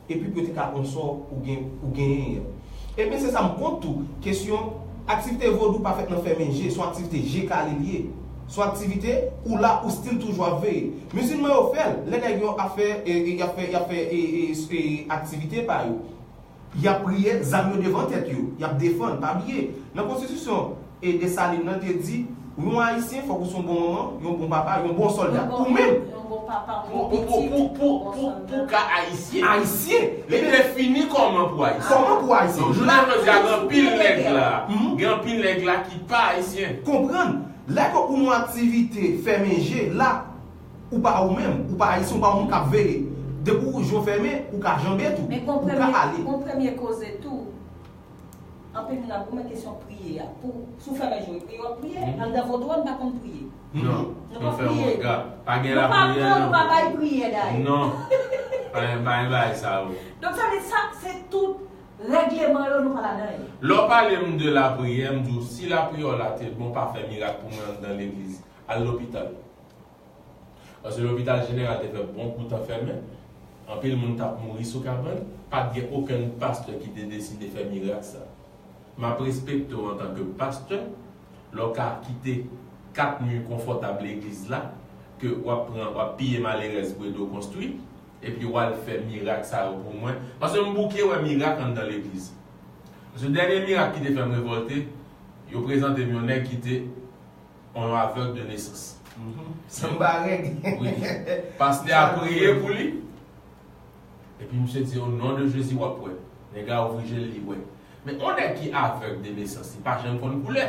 epi pou yo te ka konn sa w gen, ou genyen an. Ebyen, se sa m kont tou. Kesyon aktivite vodou pa fèt nan fèmen je, se yon aktivite je kale l ye. Se yon aktivite ou la, ou still toujou ap veye. Mizilman yo fè l, lè nèg yo ap fè, e, e, y ap fè, y ap fè, e, e, e, aktivite pa yo. Y ap priye, zam yo devan tèt yo, y ap defann. Pa bliye, nan konstitisyon e Desalin nan te di, yon Ayisyen, fòk ou se yon bon manman, yon bon papa, yon bon sòlda. Ou menm. Yon bon papa, yon bon pitit, yon bon sòlda. Pou ka Ayisyen. Ayisyen. Li defini kòman pou Ayisyen. Kòman pou Ayisyen. Donk, jounen jodi a, gen anpil nèg la, gen anpil nèg la ki pa Ayisyen. Konprann, lè ke ou nan aktivite fèmen je, la, ou pa ou menm, ou pa Ayisyen, ou pa yon moun k ap veye. Depi w je w fèmen, ou ka janbe tou, ou ka ale. Men gon premye, gon premye koze tou. Anpil moun ap goumen kesyon priye a. Pou, si w fèmen je w, priye, w ap priye. Anndan vodou a, n pa konn priye. Non, nou pa priye. Pa gen lapriyè, non. Nou pa pran, nou pa bay priye, dayè. Non. Pa gen, pa gen bagay sa yo. Donk, sa vle di sa, se tout règleman yo, nou pa ladan yo. Lè w pale m de lapriyè, m di w, si lapriyè w la te bon, pa fè mirak pou mwen anndan legliz, al lopital. Paske lopital jeneral te fè bon kou tan fèmen, anpil moun t ap mouri sou kabann, pa t gen okenn pastè ki te deside fè mirak sa. M ap respekte w antanke pastè, lè w ka kite kat mi konfòtab legliz la, ke w ap pran, w ap piye malerèz pou ede w konstwi, epi w al fè mirak sa yo pou mwen. Paske m bouke wè mirak anndan legliz. Paske dènye mirak ki te fè m revòlte, yo prezante m yon nèg ki te yon avèg de nesans. Sanba règ. Wi. Pastè a priye pou li. Epi misye di, "O non de Jezi, w ap wè." Nèg la ouvri je l, li wè. Men yon nèg ki avèg de nesans, li pa janm konn koulè.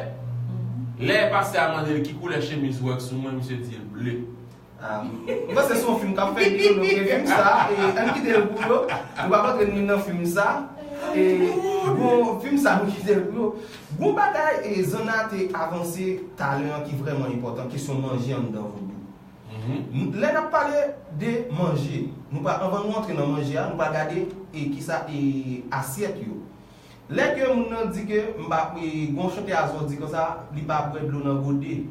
Lè pastè a mande l ki koulè chemiz ou wè k sou mwen, misye di l ble. Ah, m panse se yon fim k ap fèt, yo, nou gen fim sa, e, ann kite l pou yo. Nou p ap antre ni nan fim sa. E, bon, fim sa, nou kite l pou yo. Gon bagay, e, Zanna te avanse talè an ki vrèman enpòtan, kesyon manje anndan vodou. N-, lè n ap pale de manje, nou pa, anvan nou antre nan manje a, nou pa gade, e, kisa, e, asyèt yo. Lè ke moun nan di ke m pa, e, gon chante azò di konsa, li pa bwè dlo nan gode.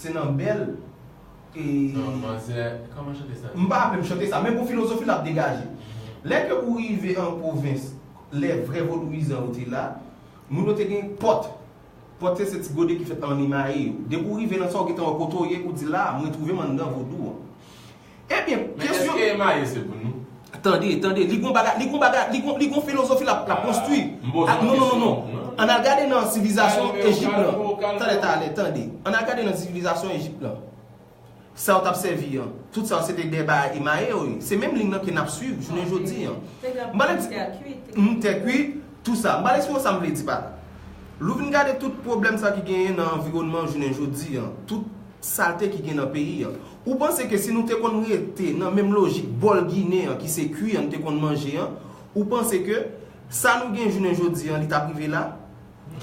Se nan bèl, e, non, manzè, kòman chante sa? M pa raple m chante sa, men bon filozofi l ap degaje. Lè ke ou rive an pwovens, lè vrè vodouyizan yo te la, moun yo te gen pòt. Pòt se, se ti gode ki fèt an emaye yo. Depi ou rive nan sa, ou gentan wè kote w ye, ou di, "La, mwen twouve m anndan vodou an." Ebyen, men kesyon èske emaye se pou nou? Tande, tande, li gon bagay, li gon bagay, li gon, li gon filozofi l ap, l ap konstwi. Ah, non, non, non, non. Ann al gade nan sivilizasyon Ejip lan. Talè, talè, tande. Ann al gade nan sivilizasyon Ejip lan. Sa yo t ap sèvi an. Tout sa yo se te de bagay emaye yo ye. Se menm liy nan ke n ap swiv jounen jodi an. M pale di, m tè kwit, tout sa. M pale si sa m vle di pa la. Lè w vin gade tout pwoblèm sa ki genyen nan anviwònman jounen jodi an. Tout salte ki gen nan peyi an. Ou panse ke si nou te konn rete nan menm lojik bòl ginen an ki se kwi an nou te konn manje an, ou panse ke sa nou gen jounen jodi an, li t ap rive la?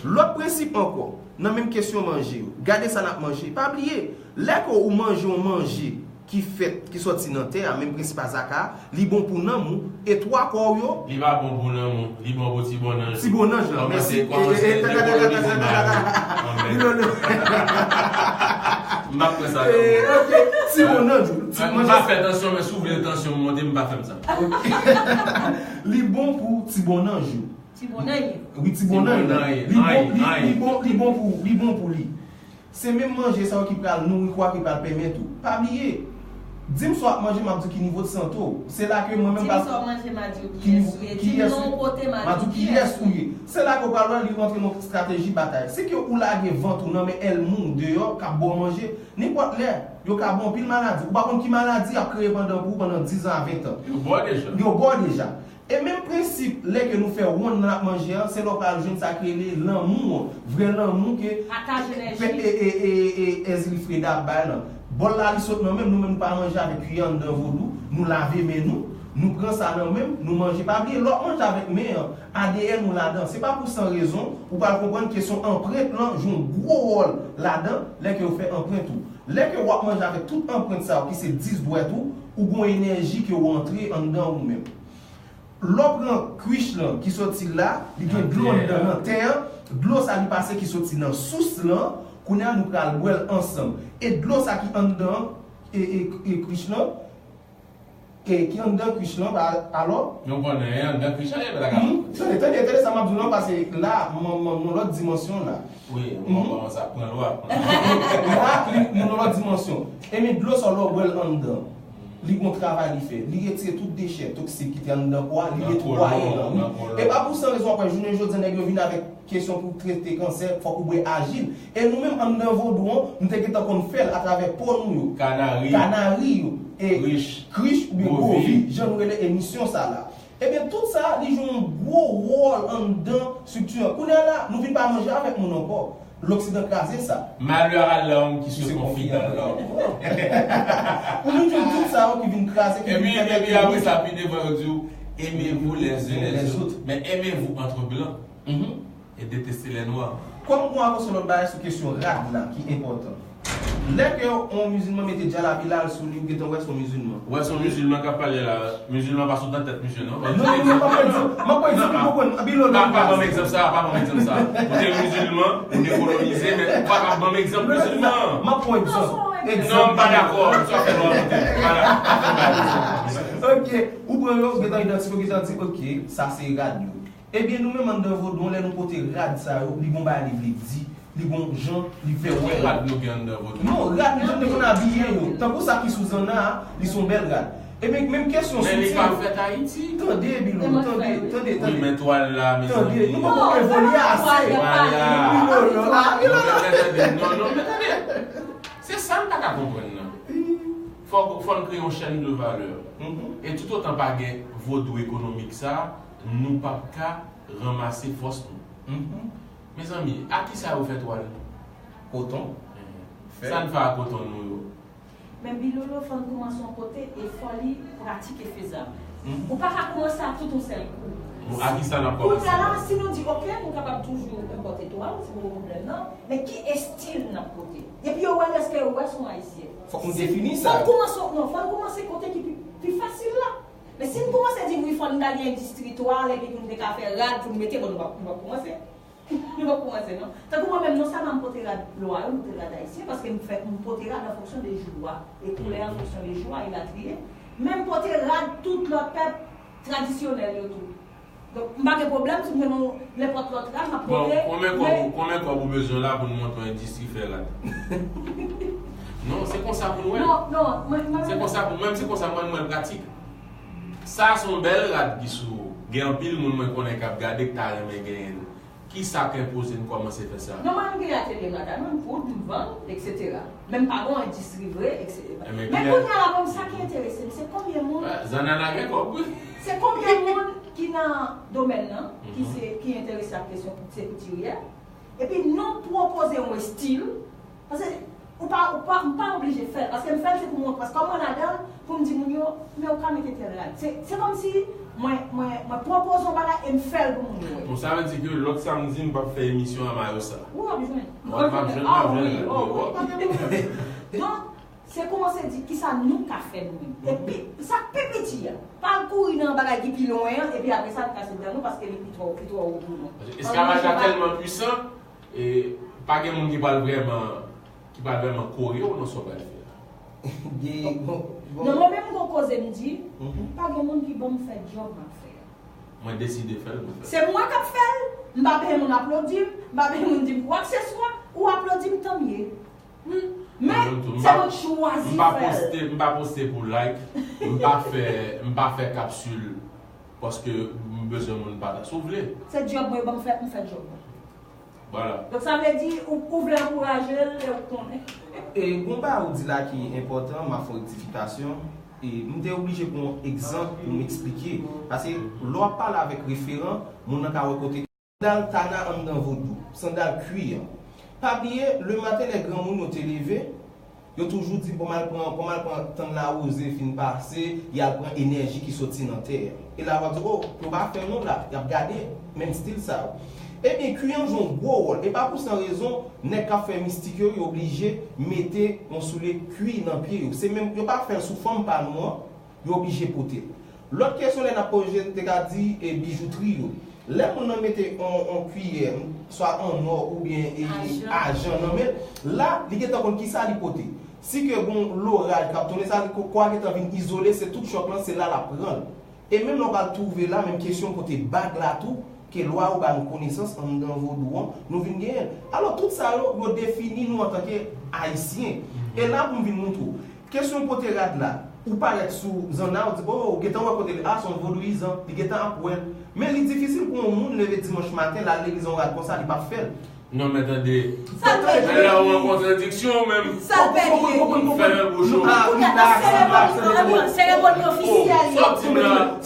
Lòt prensip ankò, nan menm kesyon manje yo, gade sa n ap manje. Pa bliye, lè ke ou manje yon manje ki fèt, ki sòti nan tè a, menm prensip a zaka, li bon pou nanm ou, e twa kò w yo. Li pa bon pou nanm ou, li bon pou ti bonnanj. Ti bonnanj lan, mèsi. Kòmanse, kòmanse dekolonize mari. Anmèd. M pa kwè sa, non. Eh, ok, ti bonnanj ou. M pa fè tansyon, men si w vle tansyon m monte, m pa fè m sa. Ok. Li bon pou ti bonnanj ou. Ti bonnanj. Wi, ti bonnanj. Li bon, li, li bon, li bon pou, li bon pou li. Se menm manje sa yo ki pral nouri kò a, ki pral pèmèt ou. Pa bliye, di m sa w ap manje, m ap di w ki nivo de sante w. Se la ke mwen menm pral. Di m sa w manje, m a di w kiyès ou ye. Di m non w pote, m a di w kiyès ou ye. Se la ke w pral wè li rantre nan estrateji batay. Si ke ou lage vant ou nan men ènmi w deyò, k ap ba w manje, nenpòt lè, yo ka ba w anpil maladi. Ou pa konn ki maladi y ap kreye pandan pou ou pandan diz an a ven tan. Yo ba w deja. Yo ba w deja. E menm prensip, lè ke nou fè wonn nan ap manje an, se lè w pral jwenn sa k rele lanmou an. Vrè lanmou ke e, e, e, e, Ezili Freda ap bay lan. Bòl la, li sot nan men m, nou menm nou pa manje avèk kiyè anndan vodou, nou lave men nou, nou pran sa nan men m, nou manje. Pa bliye, lè w ap manje avèk men an, A D N ou ladan. Se pa pou san rezon, ou pral konprann kesyon anprent lan jwe yon gwo wòl ladan, lè ke yo fè anprent ou. Lè ke w ap manje avèk tout anprent sa yo, ki se dis dwèt ou, ou gon enèji ke w antre anndan ou menm. Lè w pran kwich lan ki sòti la, li gen dlo anndan nan tè an, dlo sa li pase ki sòti nan sous lan, Kounye a nou pral bwè l ansanm. E dlo sa ki anndan e, e, e krich lan, e ki anndan krich lan, ba, alò? Nou konnen, e anndan krich lan, e pa ta ka. Hmm? Tande, tande, tande sa m ap di w lan, paske la, m, m, m nan lòt dimansyon la. Wi, m kòmanse ap pran lwa. La, li, nou nan lòt dimansyon. Ebyen, dlo sa, lè w bwè l anndan, li gon travay li fè. Li retire tout dechè toksik ki te anndan kò a, li netwaye l lan, wi. E pa pou san rezon, apre, jounen jodi a, nèg yo vin avèk kesyon pou trete kansè, fòk ou bwè ajil. E nou menm anndan vodou an, nou te gentan konn fè l atravè po nou yo. Kanari. Kanari yo. E krich. Krich oubyen govi, jan nou rele emisyon sa la. Ebyen, tout sa, li jwe yon gwo wòl anndan estrikti an. Kounye a la, nou vin pa manje avèk moun ankò. Loksidan kraze sa. Malheur à l'homme qui se confie dans l'homme. Nou vin jwenn tout sa yo ki vin kraze, ki vin fè tèt yo wouj. Epi, epi apre sa, pi devan, yo di w, aimez-vous les uns les autres, mais aimez-vous entre blancs. Mhm. E deteste lè nwa. Kòm mwen avanse lòt bagay sou kesyon rad la ki enpòtan. Lè ke yon mizilman mete djalabi l al sou li, ou gentan wè se yon mizilman. Ou wè se yon mizilman k ap pale la, mizilman pa sot nan tèt misye non. Non, non, non, m ap pran egzanp, m ap pran egzanp pou konprann. Bilo, pa, pa ban m egzanp sa, pa ban m egzanp sa. Ou te mizilman, ou te kolonize, men ou pa ka ban m egzanp mizilman. M ap pran egzanp. Non, m pa dakò, sa fè lwa monte. M pa dakò. Ok, ou pran yo, ou gentan idantifye, ou gentan di, ok, sa se rad yo. Ebyen, nou menm anndan vodou an, lè nou pote rad sa yo, li gon bagay li vle di, li gon jan li fè wè. Ki rad nou gen anndan vodou? Non, rad nou, jan nou te konn abiye yo. Tankou sa ki sou zanna a, li se yon bèl rad. Ebyen, menm kesyon sou ti. Men li pa fèt Ayiti. Tande, Bilo, tande, tande, tande. Wi, men twal la, mezanmi. Tande, nou poko evolye ase. Twal la. Bilo, non, la, Bilo, non. Men tande, non, non, men tande. Se sa m pa ka konprann nan. Fò, fò n kreye yon chèn de valè. Mhm. E toutotan pa gen vodou ekonomik sa, nou p ap ka ranmase fòs nou. Mhm. Mezanmi, a kisa yo fè twal? Koton. Fè. Sa n fè a koton nou yo? Men Bilolo, fò n kòmanse yon kote e fò li pratik e fezab. Mhm. Ou pa ka kòmanse a tout yon sèl kou. Bon, a kisa n ap kòmanse? Kounye a la, si nou di, ok, nou kapab toujou enpòte twal, se pa yon pwoblèm nan, men ki estil n ap pote? Epi yo wè, èske yo wè se yon Ayisyen? Fòk nou defini sa. Fò n kòmanse, non, fò n kòmanse kote ki pi, pi fasil la. Men si n kòmanse di, wi, fò n ta gen endistri twal, epi pou n te ka fè rad, pou n mete, bon, nou p ap, nou p ap kòmanse. Nou p ap kòmanse, non. Tankou mwen menm, non sèlman m pote rad lwa yo, m pote rad ayisyen, paske m fè, m pote rad an fonksyon de jou a, e koulè an fonksyon de jou a, elatriye. Men m pote rad tout lòt pèp tradisyonèl yo tou. Donk, m pa gen pwoblèm si m jwenn yon nenpòt lòt rad, m ap pote. Bon, konbyen kòb, konbyen kòb ou bezwen la pou n monte yon endistri fè rad? Non, se konsa pou n wè l. Non, non, mwen, mwen. Se konsa pou mwen, se konsa mwen, mwen pratik. Sa se yon bèl rad ki sou ou. Gen anpil moun mwen konnen k ap gade k ta renmen genyen l. Kisa k enpoze n kòmanse fè sa? Non, mwen, m gen atelye m la kay mwen, m koud, m vann, etsetera. Men m pa gen yon endistri vre, etsetera. Men kounye a la, mwen, sa ki enterese m, se konbyen moun. Zanana gen kòb, wi. Se konbyen moun ki nan domèn nan, ki se, ki enterese ak kesyon se koutirye. Epi nou pwopoze yon estil, paske ou pa, ou pa, m pa oblije fè l, paske m fè l se pou mwen, paske kòm mwen ladan l, pou m di moun yo, men ou ka mete tèl rad. Se, se kòmsi mwen, mwen, mwen pwopoze yon bagay e m fè l pou moun yo wè. Bon, sa vle di ke lòt samdi m p ap fè emisyon a mayo sa. Wi, w ap jwenn. W ap, m ap jwenn, m ap jwenn. Ah, wi, wi, wi. Donk, se kòmanse di kisa nou ka fè nou menm. Epi, sa k pi piti a, pa al kouri nan bagay ki pi lwen an, epi apre sa n kase dan nou paske li pi twò, pi twò wo pou nou. Esklavaj la tèlman pwisan, e pa gen moun ki pral vrèman, ki pral vrèman kore w nan sa w pral fè a. Gen, bon, bon. Non, mwen menm gon koze m di, pa gen moun ki ban m fè djòb m ap fè a. Mwen deside fè l, mwen fè l. Se mwen k ap fè l, m pa bezwen moun aplodi m, m pa bezwen moun di m kwakseswa, ou aplodi m, tanmye. Men, se mwen k chwazi fè l. M pa poste, m pa poste pou like, m pa fè, m pa fè kapsil, paske m bezwen moun pataje. Si w vle. Se djòb mwen, ban m fè, m fè djòb mwen. Vwala. Donk, sa vle di, ou, ou vle ankouraje l, e ou konnen. E, gon bagay ou di la ki enpòtan, m ap fè yon rektifikasyon, e m te oblije pran yon egzanp pou m eksplike. Paske, lè w ap pale avèk referan, moun nan ka wè kote Sandal Tana anndan vodou, sandal kwi an. Pa bliye, lematen lè granmoun yo te leve, yo toujou di, bon, m al pran, bon, m al pran tann lawoze fin pase, y al pran enèji ki soti nan tè a. E la, w ap di, o, yo pa fè non la, y ap gade, menm stil sa yo. Ebyen, kwi an jwe yon gwo wòl, e pa pou san rezon, nèg k ap fè mistik yo, yo oblije mete yon soulye kwi nan pye yo. Se menm, yo pa fè l sou fanm pa nou an, yo oblije pote l. Lòt kesyon, lè n ap pwoje, te ka di, e, bijoutri yo. Lè moun nan mete yon, yon kwiyè, swa an nò oubyen e, ajan nan men l, la, li gentan konn kisa li pote. Si ke gon loraj k ap tounen, sa, kò a gentan vin izole, se tout chòk lan, se la l ap pran l. E menm lè w pral twouve la, menm kesyon pote bag la tou, ke lwa yo ba nou konesans anndan vodou an, nou vin genyen l. Alò, tout sa yo, yo defini nou antanke Ayisyen. E la pou m vin montre w. Kesyon pote rad la, ou parèt sou zanna, ou di, oh, ou gentan wè kote li, ah, se yon vodouyizan, li gentan ap wè l. Men li difisil pou yon moun leve dimanch maten, l al legliz yon rad konsa, li p ap fè l. Non, men tande. Sa l pèdi. Men la, ou an kontradiksyon, ou menm. Sa l pèdi. Fè yon bouch. Ou konn nan seremoni, seremoni ofisyèl,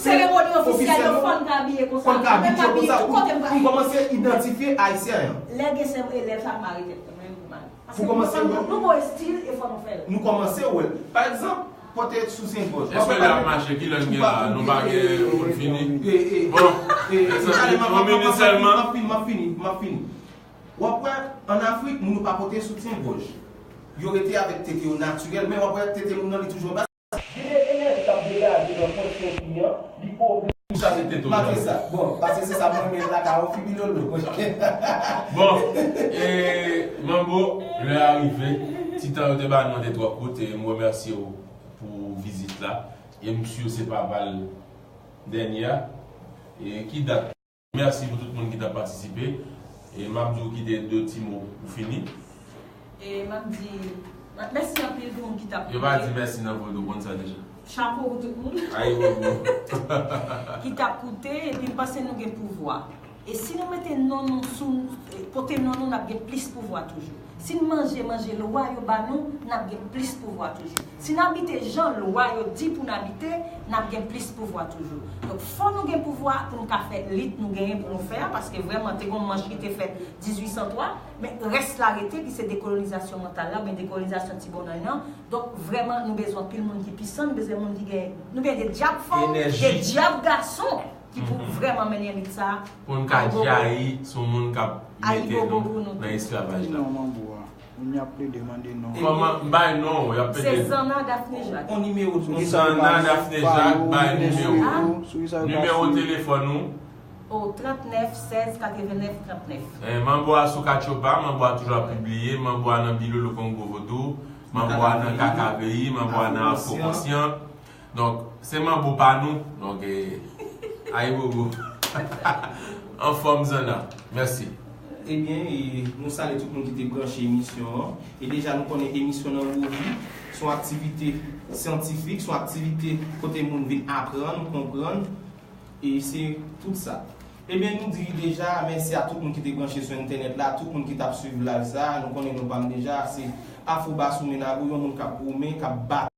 seremoni ofisyèl, yo fò n ka abiye konsa. Mwen m abiye tout kote m pral. Pou kòmanse idantifye Ayisyen an. Lè gen sèm elèv, sa k mare tèt mwen, mwen mal. Pou kòmanse, nou, nou gon estil e fò nou fè l. Nou kòmanse wè l. Pa egzanp, pote soutyen gòj. Èske lè ap mache, ki lè n gen la? Nou pa gen moun fini. Bon, mezanmi, yon minit sèlman. M ap fini, m ap fini, m ap fini. W ap wè, ann Afrik, moun yo pa pote soutyen gòj. Yo rete avèk tete yo natirèl, men w ap wè tete moun nan, li toujou anba. Gen de enèji k ap degaje nan pwen senk li an, li oblije. Sa se tete w. Malgre sa, bon, paske se sa mwen menm la ka yon fi bilolo. Bon, e, Manbo, lè a rive, ti tan yo te ba nou an te twò kout, e m remèsye w pou vizit la. E m si se pa bal dènye a. E ki dat? Mèsi pou tout moun ki t ap patisipe. E m ap di w kite de ti mo pou fini. E m ap di, mèsi anpil pou moun ki t ap koute. Yo pa di mèsi nan vodou, konn sa deja. Chapo pou tout moun. Ayibobo. Ki t ap koute, epi m panse nou gen pouvwa. E si nou mete non nou sou, pote non nou, n ap gen plis pouvwa toujou. Si n manje, manje lwa yo ba nou, n ap gen plis pouvwa toujou. Si n abite jan lwa yo di pou n abite, n ap gen plis pouvwa toujou. Donk, fò nou gen pouvwa pou n ka fè lit nou genyen pou nou fè a, paske vrèman, te gon manch ki te fèt dizuit san twa, men rès la rete, ki se dekolonizasyon mantal la, oubyen dekolonizasyon ti bonnann nan. Donk, vrèman, nou bezwen anpil moun ki pisan, nou bezwen moun ki gen, nou gen de dyab fanm, de dyab gason ki pou vrèman mennen lit sa a. Pou n ka djayi sou moun k ap mete nou nan esklavaj la. Non, Manbo a. Moun y ap plede mande non. Kòman? M bay non, y ap plede. Se Zanna Daphné Jacques. On nimewo tou. Zanna Daphné Jacques, bay nimewo. Nimewo telefòn ou? O trannèf sèz katrevennèf trannèf. Eh, Manbo a sou Katyopa, Manbo a toujou ap pibliye, Manbo a nan Bilolo Kongo Vodou, Manbo a nan Kakaveyi, Manbo a nan Afro Konsyan. Donk, se manbo pa nou. Donk, e, ayibobo. Anfòm, Zanna. Mèsi. Ebyen, e, nou salye tout moun ki te branche emisyon an. E deja, nou konnen emisyon nan Wovi, se yon aktivite syantifik, se yon aktivite kote moun vin aprann, konprann. E se tout sa. Ebyen, nou di deja, mèsi a tout moun ki te branche sou entènèt la, tout moun ki t ap swiv live sa, nou konnen nou pa m deja, se Afro Basou Menago, yon moun k ap goumen, k ap bat.